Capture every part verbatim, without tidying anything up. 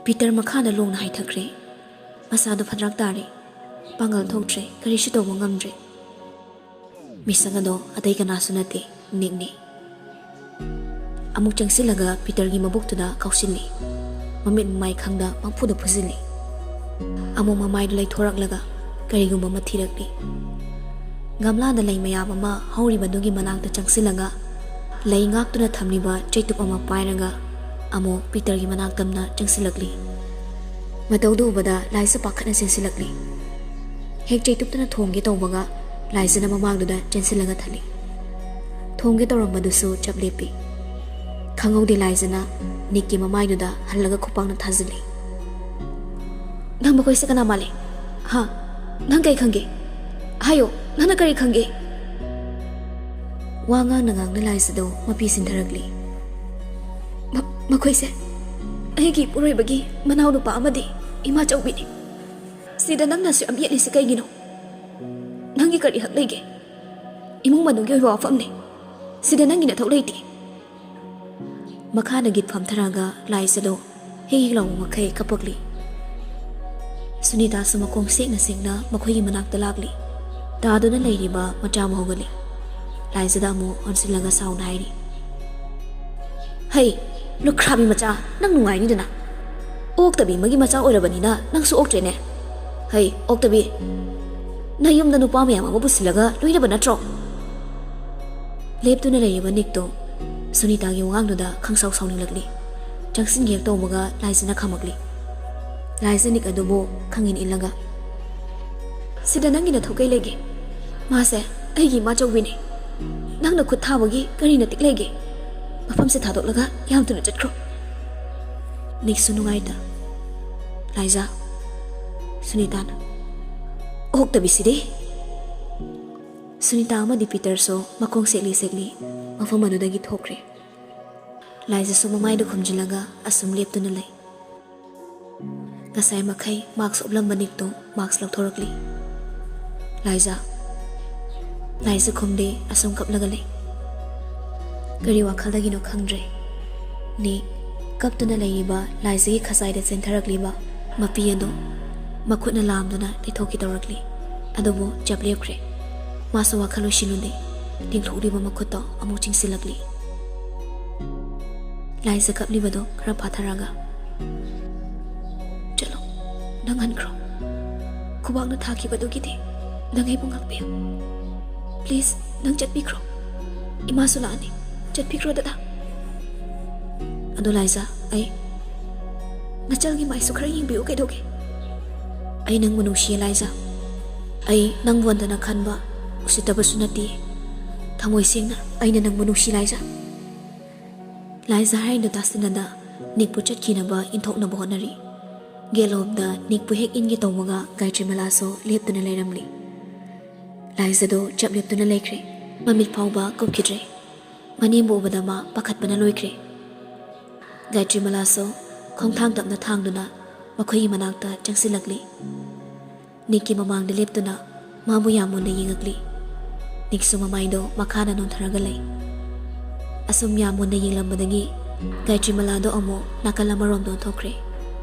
Peter ꯃꯈꯥꯗ ꯂꯣꯡꯅ ꯍꯥꯏꯊꯈ꯭ꯔꯦ꯫ ꯃꯁꯥꯗꯣ ꯐꯗ꯭ꯔꯥꯛ ꯇꯥꯔꯦ꯫ ꯄꯥꯡꯒꯜ ꯊꯣꯛꯇ꯭ꯔꯦ, ꯀꯔꯤꯁꯨ ꯇꯧꯕ ꯉꯝꯗ꯭ꯔꯦ꯫ ꯃꯤꯁꯛ ꯑꯗꯣ ꯑꯇꯩ ꯀꯅꯥꯁꯨ ꯅꯠꯇꯦ, ꯅꯤꯛꯅꯤ꯫ ꯑꯃꯨꯛ ꯆꯪꯁꯤꯜꯂꯒ ꯄꯤꯇꯔꯒꯤ ꯃꯕꯨꯛꯇꯨꯗ ꯀꯥꯎꯁꯤꯜꯂꯤ꯫ ꯃꯃꯤꯠ ꯃꯃꯥꯏ ꯈꯪꯗ ꯄꯪꯐꯨꯗ ꯐꯨꯖꯤꯜꯂꯤ꯫ ꯑꯃꯨꯛ ꯃꯃꯥꯏꯗꯨ ꯂꯩꯊꯣꯔꯛꯂꯒ ꯀꯔꯤꯒꯨꯝꯕ ꯑꯃ ꯊꯤꯔꯛꯂꯤ꯫ ꯒꯝꯂꯥꯗ ꯂꯩ ꯃꯌꯥꯝ ꯑꯃ ꯍꯧꯔꯤꯕꯗꯨꯒꯤ ꯃꯅꯥꯛꯇ ꯆꯪꯁꯤꯜꯂꯒ ꯂꯩ ꯉꯥꯛꯇꯨꯅ ꯊꯝꯂꯤꯕ ꯆꯩꯇꯨꯞ ꯑꯃ ꯄꯥꯏꯔꯒ ꯑꯃꯨꯛ ꯄꯤꯇꯔꯒꯤ ꯃꯅꯥꯛꯇꯝꯅ ꯆꯪꯁꯤꯜꯂꯛꯂꯤ꯫ ꯃꯇꯧꯗꯨ ꯎꯕꯗ ꯂꯥꯏꯖ ꯄꯥꯈꯠꯅ ꯆꯦꯟꯁꯤꯜꯂꯛꯂꯤ꯫ ꯍꯦꯛ ꯆꯩꯇꯨꯞꯇꯨꯅ ꯊꯣꯡꯒꯦ ꯇꯧꯕꯒ ꯂꯥꯏꯖꯅ ꯃꯃꯥꯡꯗꯨꯗ ꯆꯦꯟꯁꯤꯜꯂꯒ ꯊꯜꯂꯤ꯫ ꯊꯣꯡꯒꯦ ꯇꯧꯔꯝꯕꯗꯨꯁꯨ ꯆꯞ ꯂꯦꯞꯄꯤ꯫ ꯈꯪꯍꯧꯗꯦ ꯂꯥꯏꯖꯅ ꯅꯤꯛꯀꯤ ꯃꯃꯥꯏꯗꯨꯗ ꯍꯜꯂꯒ ꯈꯨꯄꯥꯛꯅ ꯊꯥꯖꯤꯜꯂꯤ꯫ "ꯅꯪ ꯃꯈꯣꯏꯁꯦ ꯀꯅꯥ ꯃꯥꯜꯂꯤ? ꯍꯥ? ꯅꯪ ꯀꯩ ꯈꯪꯒꯦ? ꯍꯥꯏꯌꯣ, ꯅꯪꯅ ꯀꯔꯤ ꯈꯪꯒꯦ?" ꯋꯥ ꯉꯥꯡꯅ ꯉꯥꯡꯅ ꯂꯥꯏꯖꯗꯣ ꯃꯄꯤ ꯁꯤꯟꯊꯔꯛꯂꯤ꯫ "ꯃ-, ꯃꯈꯣꯏꯁꯦ ꯑꯩꯒꯤ ꯏꯄꯨꯔꯣꯏꯕꯒꯤ ꯃꯅꯥꯎꯅꯨꯄꯥ ꯑꯃꯗꯤ ꯏꯃꯥꯆꯧꯕꯤꯅꯤ꯫ ꯁꯤꯗ ꯅꯪꯅ ꯑꯁꯨꯛ ꯌꯥꯝ ꯌꯦꯠꯂꯤꯁꯤ ꯀꯩꯒꯤꯅꯣ? ꯅꯪꯒꯤ ꯀꯔꯤ ꯍꯛ ꯂꯩꯒꯦ? ꯏꯃꯨꯡ ꯃꯅꯨꯡꯒꯤ ꯑꯣꯏꯕ ꯋꯥꯐꯝꯅꯤ꯫ ꯁꯤꯗ ꯅꯪꯒꯤ ꯅꯊꯧ ꯂꯩꯇꯦ꯫" ꯃꯈꯥꯗꯒꯤ ꯐꯝꯊꯔꯒ ꯂꯥꯏꯖꯗꯣ ꯍꯤꯛ ꯍꯤꯛ ꯂꯥꯎꯕ ꯃꯈꯩ ꯀꯞꯄꯛꯂꯤ꯫ ꯁꯨꯅꯤꯇꯥꯁꯨ ꯃꯈꯣꯡ ꯁꯦꯛꯅ ꯁꯦꯛꯅ ꯃꯈꯣꯏꯒꯤ ꯃꯅꯥꯛꯇ ꯂꯥꯛꯂꯤ꯫ ꯇꯥꯗꯨꯅ ꯂꯩꯔꯤꯕ ꯃꯆꯥ ꯑꯃ ꯍꯧꯒꯠꯂꯤ꯫ ꯂꯥꯏꯖꯗ ꯑꯃꯨꯛ ꯑꯣꯟꯁꯤꯜꯂꯒ ꯁꯥꯎꯅ ꯍꯥꯏꯔꯤ, "ꯍꯩ, ꯂꯨꯈ꯭ꯔꯥꯕꯤ ꯃꯆꯥ, ꯅꯪ ꯅꯨꯡꯉꯥꯏꯅꯤꯗꯅ꯫ ꯑꯣꯛꯇꯕꯤ ꯑꯃꯒꯤ ꯃꯆꯥ ꯑꯣꯏꯔꯕꯅꯤꯅ ꯅꯪꯁꯨ ꯑꯣꯛꯇ꯭ꯔꯦꯅꯦ꯫ ꯍꯩ, ꯑꯣꯛꯇꯕꯤ, ꯅꯌꯨꯝꯗ ꯅꯨꯄꯥ ꯃꯌꯥꯝ ꯑꯃ ꯄꯨꯁꯤꯜꯂꯒ ꯂꯣꯏꯅꯕ ꯅꯠꯇ꯭ꯔꯣ?" ꯂꯦꯞꯇꯨꯅ ꯂꯩꯔꯤꯕ ꯅꯤꯛꯇꯣ ꯁꯨꯅꯤꯇꯥꯒꯤ ꯋꯥꯉꯥꯡꯗꯨꯗ ꯈꯪꯁꯥꯎ ꯁꯥꯎꯅꯤꯡꯂꯛꯂꯤ꯫ ꯆꯪꯁꯤꯟꯒꯦ ꯍꯦꯛ ꯇꯧꯕꯒ ꯂꯥꯏꯖꯅ ꯈꯥꯝꯃꯛꯂꯤ꯫ ꯂꯥꯏꯖ ꯅꯤꯛ ꯑꯗꯨꯕꯨ ꯈꯪꯏꯟ ꯏꯜꯂꯒ, "ꯁꯤꯗ ꯅꯪꯒꯤ ꯅꯊꯧ ꯀꯩ ꯂꯩꯒꯦ? ꯃꯥꯁꯦ ꯑꯩꯒꯤ ꯏꯃꯥꯆꯧꯕꯤꯅꯤ꯫ ꯅꯪꯅ ꯈꯨꯠ ꯊꯥꯕꯒꯤ ꯀꯔꯤ ꯅꯇꯤꯛ ꯂꯩꯒꯦ? ꯃꯐꯝꯁꯦ ꯊꯥꯗꯣꯛꯂꯒ ꯌꯥꯝ ꯊꯨꯅ ꯆꯠꯈ꯭ꯔꯣ꯫" ꯅꯤꯛꯁꯨ ꯅꯨꯡꯉꯥꯏꯇ, "ꯂꯥꯏꯖ, ꯁꯨꯅꯤꯇꯥꯅ ꯑꯣꯛꯇꯕꯤꯁꯤꯗꯤ!" ꯁꯨꯅꯤꯇꯥ ꯑꯃꯗꯤ ꯄꯤꯇꯔꯁꯨ ꯃꯈꯣꯡ ꯁꯦꯛꯂꯤ ꯁꯦꯛꯂꯤ ꯃꯐꯝ ꯑꯗꯨꯗꯒꯤ ꯊꯣꯛꯈ꯭ꯔꯦ꯫ ꯂꯥꯏꯖꯁꯨ ꯃꯃꯥꯏꯗ ꯈꯨꯝꯖꯤꯜꯂꯒ ꯑꯁꯨꯝ ꯂꯦꯞꯇꯨꯅ ꯂꯩ꯫ ꯉꯁꯥꯏ ꯃꯈꯩ ꯃꯥꯛꯁ ꯎꯞꯂꯝꯕ ꯅꯤꯛꯇꯣ ꯃꯥꯛꯁ ꯂꯧꯊꯣꯔꯛꯂꯤ꯫ "ꯂꯥꯏꯖ?" ꯂꯥꯏꯖ ꯈꯨꯝꯗꯦ, ꯑꯁꯨꯝ ꯀꯞꯂꯒ ꯂꯩ꯫ ꯀꯔꯤ ꯋꯥꯈꯜꯗꯒꯤꯅꯣ ꯈꯪꯗ꯭ꯔꯦ꯫ ꯅꯤꯛ, ꯀꯞꯇꯨꯅ ꯂꯩꯔꯤꯕ ꯂꯥꯏꯖꯒꯤ ꯈꯖꯥꯏꯗ ꯆꯦꯟꯊꯔꯛꯂꯤꯕ ꯃꯄꯤ ꯑꯗꯨ ꯃꯈꯨꯠꯅ ꯂꯥꯝꯗꯨꯅ ꯂꯩꯊꯣꯛꯀꯦ ꯇꯧꯔꯛꯂꯤ꯫ ꯑꯗꯨꯕꯨ ꯆꯞ ꯂꯦꯞꯈ꯭ꯔꯦ꯫ ꯃꯥꯁꯨ ꯋꯥꯈꯜ ꯂꯣꯏꯁꯤꯜꯂꯨꯗꯦ꯫ ꯂꯦꯡꯊꯣꯛꯂꯤꯕ ꯃꯈꯨꯠꯇꯣ ꯑꯃꯨꯛ ꯆꯤꯡꯁꯤꯜꯂꯛꯂꯤ꯫ ꯂꯥꯏꯖ ꯀꯞꯂꯤꯕꯗꯣ ꯈꯔ ꯐꯥꯊꯔꯒ, "ꯆꯠꯂꯣ, ꯅꯪ ꯍꯟꯈ꯭ꯔꯣ꯫ ꯈꯨꯕꯥꯛꯅ ꯊꯥꯈꯤꯕꯗꯨꯒꯤꯗꯤ ꯅꯪ ꯑꯩꯕꯨ ꯉꯥꯛꯄꯤꯌꯨ꯫ Please, ꯅꯪ ꯆꯠꯄꯤꯈ꯭ꯔꯣ꯫ ꯏꯃꯥꯁꯨ ꯂꯥꯛꯑꯅꯤ꯫ ꯆꯠꯄꯤꯈ꯭ꯔꯣ ꯗꯗꯥ꯫" "ꯑꯗꯣ ꯂꯥꯏꯖ, ꯑꯩ..." "ꯅꯆꯜꯒꯤ ꯃꯥꯏꯁꯨ ꯈꯔ ꯌꯦꯡꯕꯤꯌꯨ ꯀꯩꯗꯧꯒꯦ?" "ꯑꯩ ꯅꯪꯕꯨ ꯅꯨꯡꯁꯤꯌꯦ ꯂꯥꯏꯖ꯫ ꯑꯩ ꯅꯪꯕꯨ ꯍꯟꯊꯅ ꯈꯟꯕ, ꯎꯁꯤꯠꯇꯕꯁꯨ ꯅꯠꯇꯦ꯫ ꯊꯃꯣꯏ ꯁꯦꯡꯅ ꯑꯩꯅ ꯅꯪꯕꯨ ꯅꯨꯡꯁꯤ ꯂꯥꯏꯖ꯫" ꯂꯥꯏꯖ ꯍꯥꯏꯔꯤꯗꯨ ꯇꯥꯁꯤꯟꯅꯗ ꯅꯤꯛꯄꯨ ꯆꯠꯈꯤꯅꯕ ꯏꯟꯊꯣꯛꯅꯕ ꯍꯣꯠꯅꯔꯤ꯫ ꯒꯦꯠꯂꯣꯝꯗ ꯅꯤꯛꯄꯨ ꯍꯦꯛ ꯏꯟꯒꯦ ꯇꯧꯕꯒ ꯒꯥꯌꯇ꯭ꯔꯤꯃꯂꯥꯁꯨ ꯂꯦꯞꯇꯨꯅ ꯂꯩꯔꯝꯂꯤ꯫ ꯂꯥꯏꯖꯗꯣ ꯆꯞ ꯂꯦꯞꯇꯨꯅ ꯂꯩꯈ꯭ꯔꯦ꯫ ꯃꯃꯤꯠ ꯐꯥꯎꯕ ꯀꯨꯞꯈꯤꯗ꯭ꯔꯦ꯫ ꯃꯅꯦꯝꯕꯨ ꯎꯕꯗ ꯃꯥ ꯄꯥꯈꯠꯄꯅ ꯂꯣꯏꯈ꯭ꯔꯦ꯫ ꯒꯥꯌꯇ꯭ꯔꯤꯃꯂꯥꯁꯨ ꯈꯣꯡꯊꯥꯡ ꯇꯞꯅ ꯊꯥꯡꯗꯨꯅ ꯃꯈꯣꯏꯒꯤ ꯃꯅꯥꯛꯇ ꯆꯪꯁꯤꯜꯂꯛꯂꯤ꯫ ꯅꯤꯛꯀꯤ ꯃꯃꯥꯡꯗ ꯂꯦꯞꯇꯨꯅ ꯃꯥꯕꯨ ꯌꯥꯝ ꯃꯨꯟꯅ ꯌꯦꯡꯉꯛꯂꯤ꯫ ꯅꯤꯛꯁꯨ ꯃꯃꯥꯏꯗꯣ ꯃꯈꯥꯗ ꯅꯣꯟꯊꯔꯒ ꯂꯩ꯫ ꯑꯁꯨꯝ ꯌꯥꯝ ꯃꯨꯟꯅ ꯌꯦꯡꯂꯝꯕꯗꯒꯤ ꯒꯥꯌꯇ꯭ꯔꯤꯃꯂꯥꯗꯣ ꯑꯃꯨꯛ ꯅꯥꯀꯜ ꯑꯃꯔꯣꯝꯗ ꯑꯣꯟꯊꯣꯛꯈ꯭ꯔꯦ꯫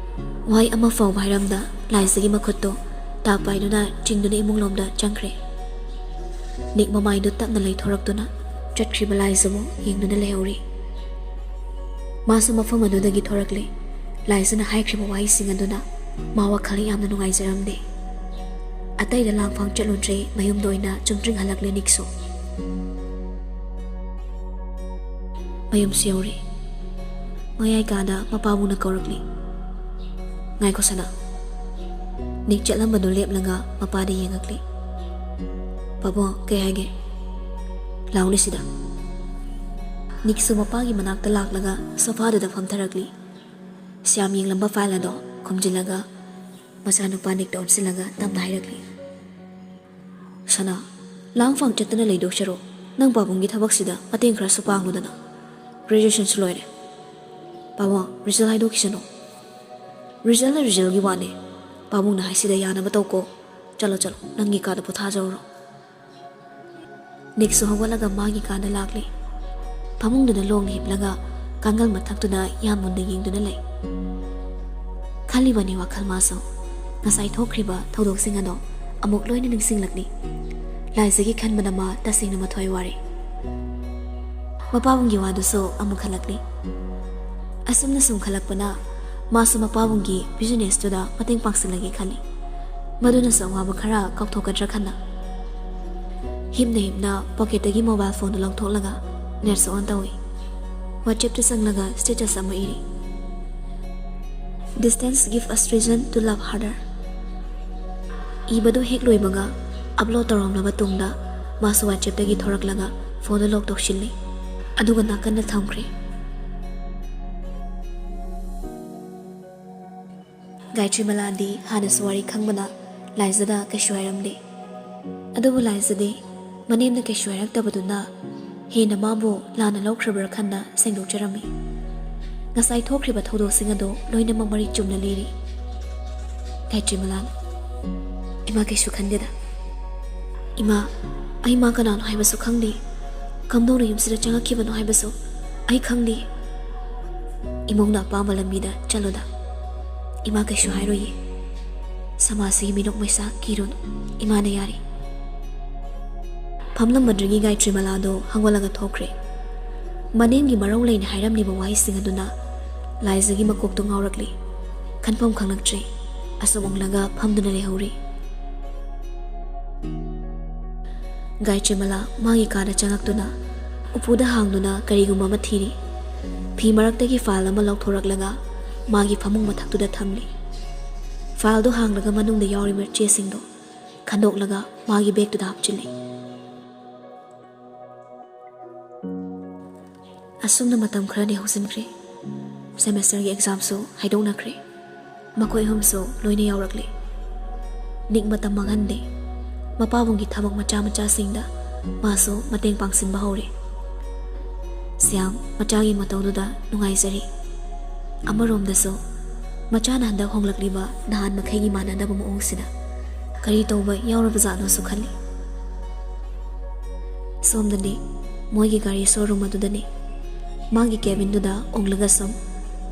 ꯋꯥꯍꯩ ꯑꯃ ꯐꯥꯎꯕ ꯍꯥꯏꯔꯝꯗ ꯂꯥꯏꯖꯒꯤ ꯃꯈꯨꯠꯇꯣ ꯇꯥ ꯄꯥꯏꯗꯨꯅ ꯆꯤꯡꯗꯨꯅ ꯏꯃꯨꯡꯂꯣꯝꯗ ꯆꯪꯈ꯭ꯔꯦ꯫ ꯅꯤꯛ ꯃꯃꯥꯏꯗꯨ ꯇꯞꯅ ꯂꯩꯊꯣꯔꯛꯇꯨꯅ ꯆꯠꯈ꯭ꯔꯤꯕ ꯂꯥꯏꯖꯕꯨ ꯌꯦꯡꯗꯨꯅ ꯂꯩꯍꯧꯔꯤ꯫ ꯃꯥꯁꯨ ꯃꯐꯝ ꯑꯗꯨꯗꯒꯤ ꯊꯣꯔꯛꯂꯦ꯫ ꯂꯥꯏꯖꯅ ꯍꯥꯏꯈ꯭ꯔꯤꯕ ꯋꯥꯍꯩꯁꯤꯡ ꯑꯗꯨꯅ ꯃꯥ ꯋꯥꯈꯜ ꯌꯥꯝꯅ ꯅꯨꯡꯉꯥꯏꯖꯔꯝꯗꯦ꯫ ꯑꯇꯩꯗ ꯂꯥꯡꯐꯥꯡ ꯆꯠꯂꯨꯗ꯭ꯔꯦ, ꯃꯌꯨꯝꯗ ꯑꯣꯏꯅ ꯆꯨꯝꯗ꯭ꯔꯤꯡ ꯍꯜꯂꯛꯂꯦ ꯅꯤꯛꯁꯨ꯫ ꯃꯌꯨꯝꯁꯨ ꯌꯧꯔꯦ꯫ ꯃꯌꯥꯏ ꯀꯥꯗ ꯃꯄꯥꯕꯨꯡꯅ ꯀꯧꯔꯛꯂꯤ꯫ "ꯉꯥꯏꯈꯣ ꯁꯅꯥ꯫" ꯅꯤꯛ ꯆꯠꯂꯝꯕꯗꯨ ꯂꯦꯞꯂꯒ ꯃꯄꯥꯗ ꯌꯦꯡꯉꯛꯂꯤ꯫ "ꯄꯥꯕꯨꯡ, ꯀꯩ ꯍꯥꯏꯒꯦ?" "ꯂꯥꯎꯅꯦ ꯁꯤꯗ꯫" ꯅꯤꯛꯁꯨ ꯃꯄꯥꯒꯤ ꯃꯅꯥꯛꯇ ꯂꯥꯛꯂꯒ ꯁꯣꯐꯥꯗꯨꯗ ꯐꯝꯊꯔꯛꯂꯤ꯫ ꯁ꯭ꯌꯥꯝ ꯌꯦꯡꯂꯝꯕ ꯐꯥꯏꯜ ꯑꯗꯣ ꯈꯨꯝꯖꯤꯜꯂꯒ ꯃꯆꯥꯅꯨꯄꯥ ꯅꯤꯛꯇ ꯑꯣꯟꯁꯤꯜꯂꯒ ꯇꯞꯅ ꯍꯥꯏꯔꯛꯂꯤ꯫ "ꯁꯅꯥ, ꯂꯥꯡꯐꯥꯡ ꯆꯠꯇꯅ ꯂꯩꯗꯧ ꯁꯔꯨꯛ ꯅꯪ ꯄꯥꯕꯨꯡꯒꯤ ꯊꯕꯛꯁꯤꯗ ꯃꯇꯦꯡ ꯈꯔꯁꯨ ꯄꯥꯡꯉꯨꯗꯅ꯫ Graduationꯁꯨ ꯂꯣꯏꯔꯦ꯫ ꯄꯥꯕꯨꯡ, result ꯍꯥꯏꯗꯣꯛꯈꯤꯁꯅꯨ꯫ Resultꯅ resultꯀꯤ ꯋꯥꯅꯦ꯫ ꯄꯥꯕꯨꯡꯅ ꯍꯥꯏꯁꯤꯗ ꯌꯥꯅꯕ ꯇꯧꯀꯣ꯫ ꯆꯠꯂꯣ, ꯆꯠꯂꯣ, ꯅꯪꯒꯤ ꯀꯥꯗ ꯄꯣꯊꯥꯖꯔꯨꯔꯣ꯫" ꯅꯤꯛꯁꯨ ꯍꯧꯒꯠꯂꯒ ꯃꯥꯒꯤ ꯀꯥꯗ ꯂꯥꯛꯂꯦ꯫ ꯐꯃꯨꯡꯗꯨꯗ ꯂꯣꯡꯅ ꯍꯤꯞꯂꯒ ꯀꯥꯡꯒꯜ ꯃꯊꯛꯇꯨꯗ ꯌꯥꯝ ꯃꯨꯟꯅ ꯌꯦꯡꯗꯨꯅ ꯂꯩ꯫ ꯈꯜꯂꯤꯕꯅꯤ ꯋꯥꯈꯜ ꯃꯥꯁꯨ꯫ ꯉꯁꯥꯏ ꯊꯣꯛꯈ꯭ꯔꯤꯕ ꯊꯧꯗꯣꯛꯁꯤꯡ ꯑꯗꯣ ꯑꯃꯨꯛ ꯂꯣꯏꯅ ꯅꯤꯡꯁꯤꯡꯂꯛꯂꯤ꯫ ꯂꯥꯏꯖꯒꯤ ꯈꯟꯕꯗ ꯃꯥ ꯇꯁꯦꯡꯅ ꯃꯊ꯭ꯋꯥꯏ ꯋꯥꯔꯦ꯫ ꯃꯄꯥꯕꯨꯡꯒꯤ ꯋꯥꯗꯨꯁꯨ ꯑꯃꯨꯛ ꯈꯜꯂꯛꯂꯤ꯫ ꯑꯁꯨꯝꯅ ꯁꯨꯝ ꯈꯜꯂꯛꯄꯅ ꯃꯥꯁꯨ ꯃꯄꯥꯕꯨꯡꯒꯤ ꯕꯤꯖꯤꯅꯦꯁꯇꯨꯗ ꯃꯇꯦꯡ ꯄꯥꯡꯁꯤꯜꯂꯒꯦ ꯈꯜꯂꯤ꯫ ꯃꯗꯨꯅꯁꯨ ꯑꯋꯥꯕ ꯈꯔ ꯀꯥꯎꯊꯣꯛꯀꯗ꯭ꯔꯥ ꯈꯟꯅ꯫ ꯍꯤꯞꯅ ꯍꯤꯞꯅ ꯄꯣꯀꯦꯠꯇꯒꯤ ꯃꯣꯕꯥꯏꯜ ꯐꯣꯟꯗꯨ ꯂꯧꯊꯣꯛꯂꯒ ꯅꯦꯠꯁꯨ ꯑꯣꯟ ꯇꯧꯏ꯫ ꯋꯥꯆꯦꯞꯇ ꯆꯪꯂꯒ ꯁ꯭ꯇꯦꯇꯁ ꯑꯃ ꯏꯔꯤ꯫ "Distance give us reason to love harder." ꯏꯕꯗꯨ ꯍꯦꯛ ꯂꯣꯏꯕꯒ ꯑꯞꯂꯣꯗ ꯇꯧꯔꯝꯂꯕ ꯇꯨꯡꯗ ꯃꯥꯁꯨ ꯋꯥꯆꯦꯞꯇꯒꯤ ꯊꯣꯔꯛꯂꯒ ꯐꯣꯟꯗꯨ ꯂꯣꯛ ꯇꯧꯁꯤꯜꯂꯤ꯫ ꯑꯗꯨꯒ ꯅꯥꯀꯟꯗ ꯊꯝꯈ꯭ꯔꯦ꯫ ꯒꯥꯌꯇ꯭ꯔꯤꯃꯂꯥꯗꯤ ꯍꯥꯟꯅꯁꯨ ꯋꯥꯔꯤ ꯈꯪꯕꯅ ꯂꯥꯏꯖꯗ ꯀꯩꯁꯨ ꯍꯥꯏꯔꯝꯗꯦ꯫ ꯑꯗꯨꯕꯨ ꯂꯥꯏꯖꯗꯤ ꯃꯅꯦꯝꯅ ꯀꯩꯁꯨ ꯍꯥꯏꯔꯛꯇꯕꯗꯨꯅ ꯍꯦꯟꯅ ꯃꯥꯕꯨ ꯂꯥꯟꯅ ꯂꯧꯈ꯭ꯔꯕ꯭ꯔꯥ ꯈꯟꯅ ꯁꯦꯡꯗꯣꯛꯆꯔꯝꯃꯤ꯫ ꯉꯁꯥꯏ ꯊꯣꯛꯈ꯭ꯔꯤꯕ ꯊꯧꯗꯣꯛꯁꯤꯡ ꯑꯗꯨ ꯂꯣꯏꯅꯃꯛ ꯃꯔꯤꯛ ꯆꯨꯝꯅ ꯂꯤꯔꯤ꯫ ꯒꯥꯌꯇ꯭ꯔꯤꯃꯂꯥꯅ, "ꯏꯃꯥ ꯀꯩꯁꯨ ꯈꯟꯗꯦꯗ꯫ ꯏꯃꯥ, ꯑꯩ ꯃꯥ ꯀꯅꯥꯅꯣ ꯍꯥꯏꯕꯁꯨ ꯈꯪꯗꯦ꯫ ꯀꯝꯗꯧꯅ ꯌꯨꯝꯁꯤꯗ ꯆꯪꯉꯛꯈꯤꯕꯅꯣ ꯍꯥꯏꯕꯁꯨ ꯑꯩ ꯈꯪꯗꯦ꯫ ꯏꯃꯧꯅ ꯑꯄꯥꯝꯕ ꯂꯝꯕꯤꯗ ꯆꯠꯂꯨꯗ꯫ ꯏꯃꯥ ꯀꯩꯁꯨ ꯍꯥꯏꯔꯣꯏꯌꯦ꯫ ꯁꯃꯥꯖꯁꯤꯒꯤ ꯃꯤꯅꯣꯛ ꯃꯩꯁꯥ ꯀꯤꯔꯨꯅꯨ꯫ ꯏꯃꯥꯅ ꯌꯥꯔꯦ꯫" ꯐꯝꯂꯝꯕꯗꯒꯤ ꯒꯥꯌꯇ꯭ꯔꯤꯃꯂꯥꯗꯣ ꯍꯧꯒꯠꯂꯒ ꯊꯣꯛꯈ꯭ꯔꯦ꯫ ꯃꯅꯦꯝꯒꯤ ꯃꯔꯧ ꯂꯩꯅ ꯍꯥꯏꯔꯝꯂꯤꯕ ꯋꯥꯍꯩꯁꯤꯡ ꯑꯗꯨꯅ ꯂꯥꯏꯖꯒꯤ ꯃꯀꯣꯛꯇꯨ ꯉꯥꯎꯔꯛꯂꯤ꯫ ꯈꯟꯐꯝ ꯈꯪꯂꯛꯇ꯭ꯔꯦ꯫ ꯑꯁꯨꯝ ꯎꯪꯂꯒ ꯐꯝꯗꯨꯅ ꯂꯩꯍꯧꯔꯤ꯫ ꯒꯥꯌꯇ꯭ꯔꯤꯃꯂꯥ ꯃꯥꯒꯤ ꯀꯥꯗ ꯆꯪꯉꯛꯇꯨꯅ ꯎꯄꯨꯗ ꯍꯥꯡꯗꯨꯅ ꯀꯔꯤꯒꯨꯝꯕ ꯑꯃ ꯊꯤꯔꯤ꯫ ꯐꯤ ꯃꯔꯛꯇꯒꯤ ꯐꯥꯏꯜ ꯑꯃ ꯂꯧꯊꯣꯔꯛꯂꯒ ꯃꯥꯒꯤ ꯐꯃꯨꯡ ꯃꯊꯛꯇꯨꯗ ꯊꯝꯂꯤ꯫ ꯐꯥꯏꯜꯗꯨ ꯍꯥꯡꯂꯒ ꯃꯅꯨꯡꯗ ꯌꯥꯎꯔꯤꯕ ꯆꯦꯁꯤꯡꯗꯨ ꯈꯟꯗꯣꯛꯂꯒ ꯃꯥꯒꯤ ꯕꯦꯒꯇꯨꯗ ꯍꯥꯞꯆꯤꯜꯂꯤ꯫ ꯑꯁꯨꯝꯅ ꯃꯇꯝ ꯈꯔꯗꯤ ꯍꯧꯖꯤꯟꯈ꯭ꯔꯦ꯫ ꯁꯦꯃꯦꯁꯇꯔꯒꯤ ꯑꯦꯛꯖꯥꯝꯁꯨ ꯍꯥꯏꯗꯣꯛꯅꯈ꯭ꯔꯦ꯫ ꯃꯈꯣꯏ ꯑꯍꯨꯝꯁꯨ ꯂꯣꯏꯅ ꯌꯥꯎꯔꯛꯂꯦ꯫ ꯅꯤꯛ ꯃꯇꯝ ꯃꯥꯡꯍꯟꯗꯦ꯫ ꯃꯄꯥꯕꯨꯡꯒꯤ ꯊꯕꯛ ꯃꯆꯥ ꯃꯆꯥꯁꯤꯡꯗ ꯃꯥꯁꯨ ꯃꯇꯦꯡ ꯄꯥꯡꯁꯤꯟꯕ ꯍꯧꯔꯦ꯫ ꯁ꯭ꯌꯥꯝ ꯃꯆꯥꯒꯤ ꯃꯇꯧꯗꯨꯗ ꯅꯨꯡꯉꯥꯏꯖꯔꯤ꯫ ꯑꯃꯔꯣꯝꯗꯁꯨ ꯃꯆꯥꯅ ꯍꯟꯗꯛ ꯍꯣꯡꯂꯛꯂꯤꯕ ꯅꯍꯥꯟ ꯃꯈꯩꯒꯤ ꯃꯥꯟꯅꯗꯕ ꯃꯑꯣꯡꯁꯤꯗ ꯀꯔꯤ ꯇꯧꯕ ꯌꯥꯎꯔꯕꯖꯥꯠꯅꯣꯁꯨ ꯈꯜꯂꯤ꯫ ꯁꯣꯝꯗꯗꯤ ꯃꯣꯏꯒꯤ ꯒꯥꯔꯤ ꯁꯣꯔꯨꯝ ꯑꯗꯨꯗꯅꯤ꯫ ꯃꯥꯒꯤ cabinꯗꯨꯗ ꯑꯣꯡꯂꯒ ꯁꯨꯝ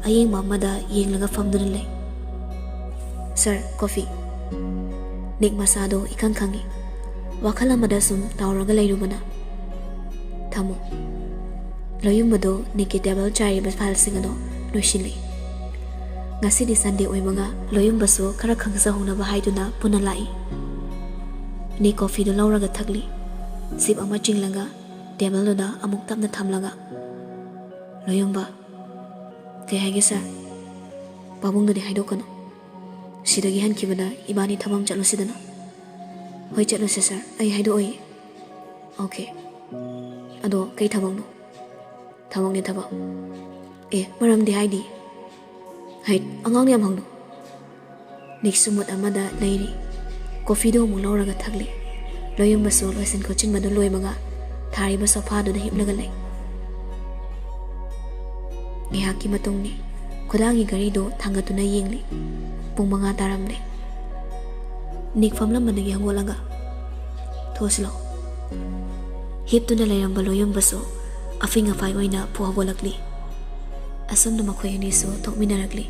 ꯑꯌꯦꯡꯕ ꯑꯃꯗ ꯌꯦꯡꯂꯒ ꯐꯝꯗꯨꯅ ꯂꯩ꯫ "Sir, coffee?" ꯅꯤꯛ ꯃꯁꯥꯗꯣ ꯏꯈꯪ ꯈꯪꯉꯤ꯫ ꯋꯥꯈꯜ ꯑꯃꯗ ꯁꯨꯝ ꯇꯥꯎꯔꯒ ꯂꯩꯔꯨꯕꯅ, "ꯊꯝꯃꯣ꯫" ꯂꯣꯌꯨꯝꯕꯗꯣ ꯅꯤꯛꯀꯤ table ꯆꯥꯏꯔꯤꯕ fileꯁꯤꯡ ꯑꯗꯣ ꯂꯣꯏꯁꯤꯜꯂꯤ꯫ ꯉꯁꯤꯗꯤ Sunday ꯑꯣꯏꯕꯒ ꯂꯣꯌꯨꯝꯕꯁꯨ ꯈꯔ ꯈꯪꯖꯍꯧꯅꯕ ꯍꯥꯏꯗꯨꯅ ꯄꯨꯟꯅ ꯂꯥꯛꯏ꯫ ꯅꯤꯛ coffeeꯗꯨ ꯂꯧꯔꯒ ꯊꯛꯂꯤ꯫ Sip ꯑꯃ ꯆꯤꯡꯂꯒ tableꯗꯨꯗ ꯑꯃꯨꯛ ꯇꯞꯅ ꯊꯝꯂꯒ, "ꯂꯣꯌꯨꯝꯕ꯫" "ꯀꯩ ꯍꯥꯏꯒꯦ sir?" "ꯄꯥꯕꯨꯡꯗꯗꯤ ꯍꯥꯏꯗꯣꯛꯀꯅꯨ꯫ ꯁꯤꯗꯒꯤ ꯍꯟꯈꯤꯕꯗ ꯏꯕꯥꯅꯤ ꯊꯕꯛ ꯑꯃ ꯆꯠꯂꯨꯁꯤꯗꯅ꯫" "ꯍꯣꯏ, ꯆꯠꯂꯨꯁꯦ sir, ꯑꯩ ꯍꯥꯏꯗꯣꯛꯑꯣꯏꯌꯦ꯫" "Okay꯫ ꯑꯗꯣ ꯀꯩ ꯊꯕꯛꯅꯣ?" "ꯊꯕꯛꯅꯦ, ꯊꯕꯛ꯫" "ꯑꯦ, ꯃꯔꯝꯗꯤ ꯍꯥꯏꯗꯤ?" "ꯍꯩꯠ, ꯑꯉꯥꯡꯅ ꯌꯥꯝ ꯍꯪꯅꯨ꯫" ꯅꯤꯛꯁꯨ mood ꯑꯃꯗ ꯂꯩꯔꯤ꯫ Coffeeꯗꯨ ꯑꯃꯨꯛ ꯂꯧꯔꯒ ꯊꯛꯂꯤ꯫ ꯂꯣꯌꯨꯝꯕꯁꯨ ꯂꯣꯏꯁꯤꯟ ꯈꯣꯠꯆꯤꯟꯕꯗꯨ ꯂꯣꯏꯕꯒ ꯊꯥꯔꯤꯕ sofaꯗꯨꯗ ꯍꯤꯞꯂꯒ ꯂꯩ꯫ ꯉꯥꯏꯍꯥꯛꯀꯤ ꯃꯇꯨꯡꯅꯤ꯫ ꯈꯨꯗꯥꯡꯒꯤ ꯘꯔꯤꯗꯨ ꯊꯥꯡꯒꯠꯇꯨꯅ ꯌꯦꯡꯂꯤ꯫ ꯄꯨꯡ ꯃꯉꯥ ꯇꯥꯔꯝꯂꯦ꯫ ꯅꯤꯛ ꯐꯝꯂꯝꯕꯗꯒꯤ ꯍꯧꯒꯠꯂꯒ, "ꯊꯣꯛꯑꯁꯤ ꯂꯥꯛꯑꯣ꯫" ꯍꯤꯞꯇꯨꯅ ꯂꯩꯔꯝꯕ ꯂꯣꯌꯨꯝꯕꯁꯨ ꯑꯐꯤꯡ ꯑꯐꯥꯏ ꯑꯣꯏꯅ ꯐꯨ ꯍꯧꯒꯠꯂꯛꯂꯤ꯫ ꯑꯁꯨꯝꯅ ꯃꯈꯣꯏ ꯑꯅꯤꯁꯨ ꯊꯣꯛꯃꯤꯟꯅꯔꯛꯂꯤ꯫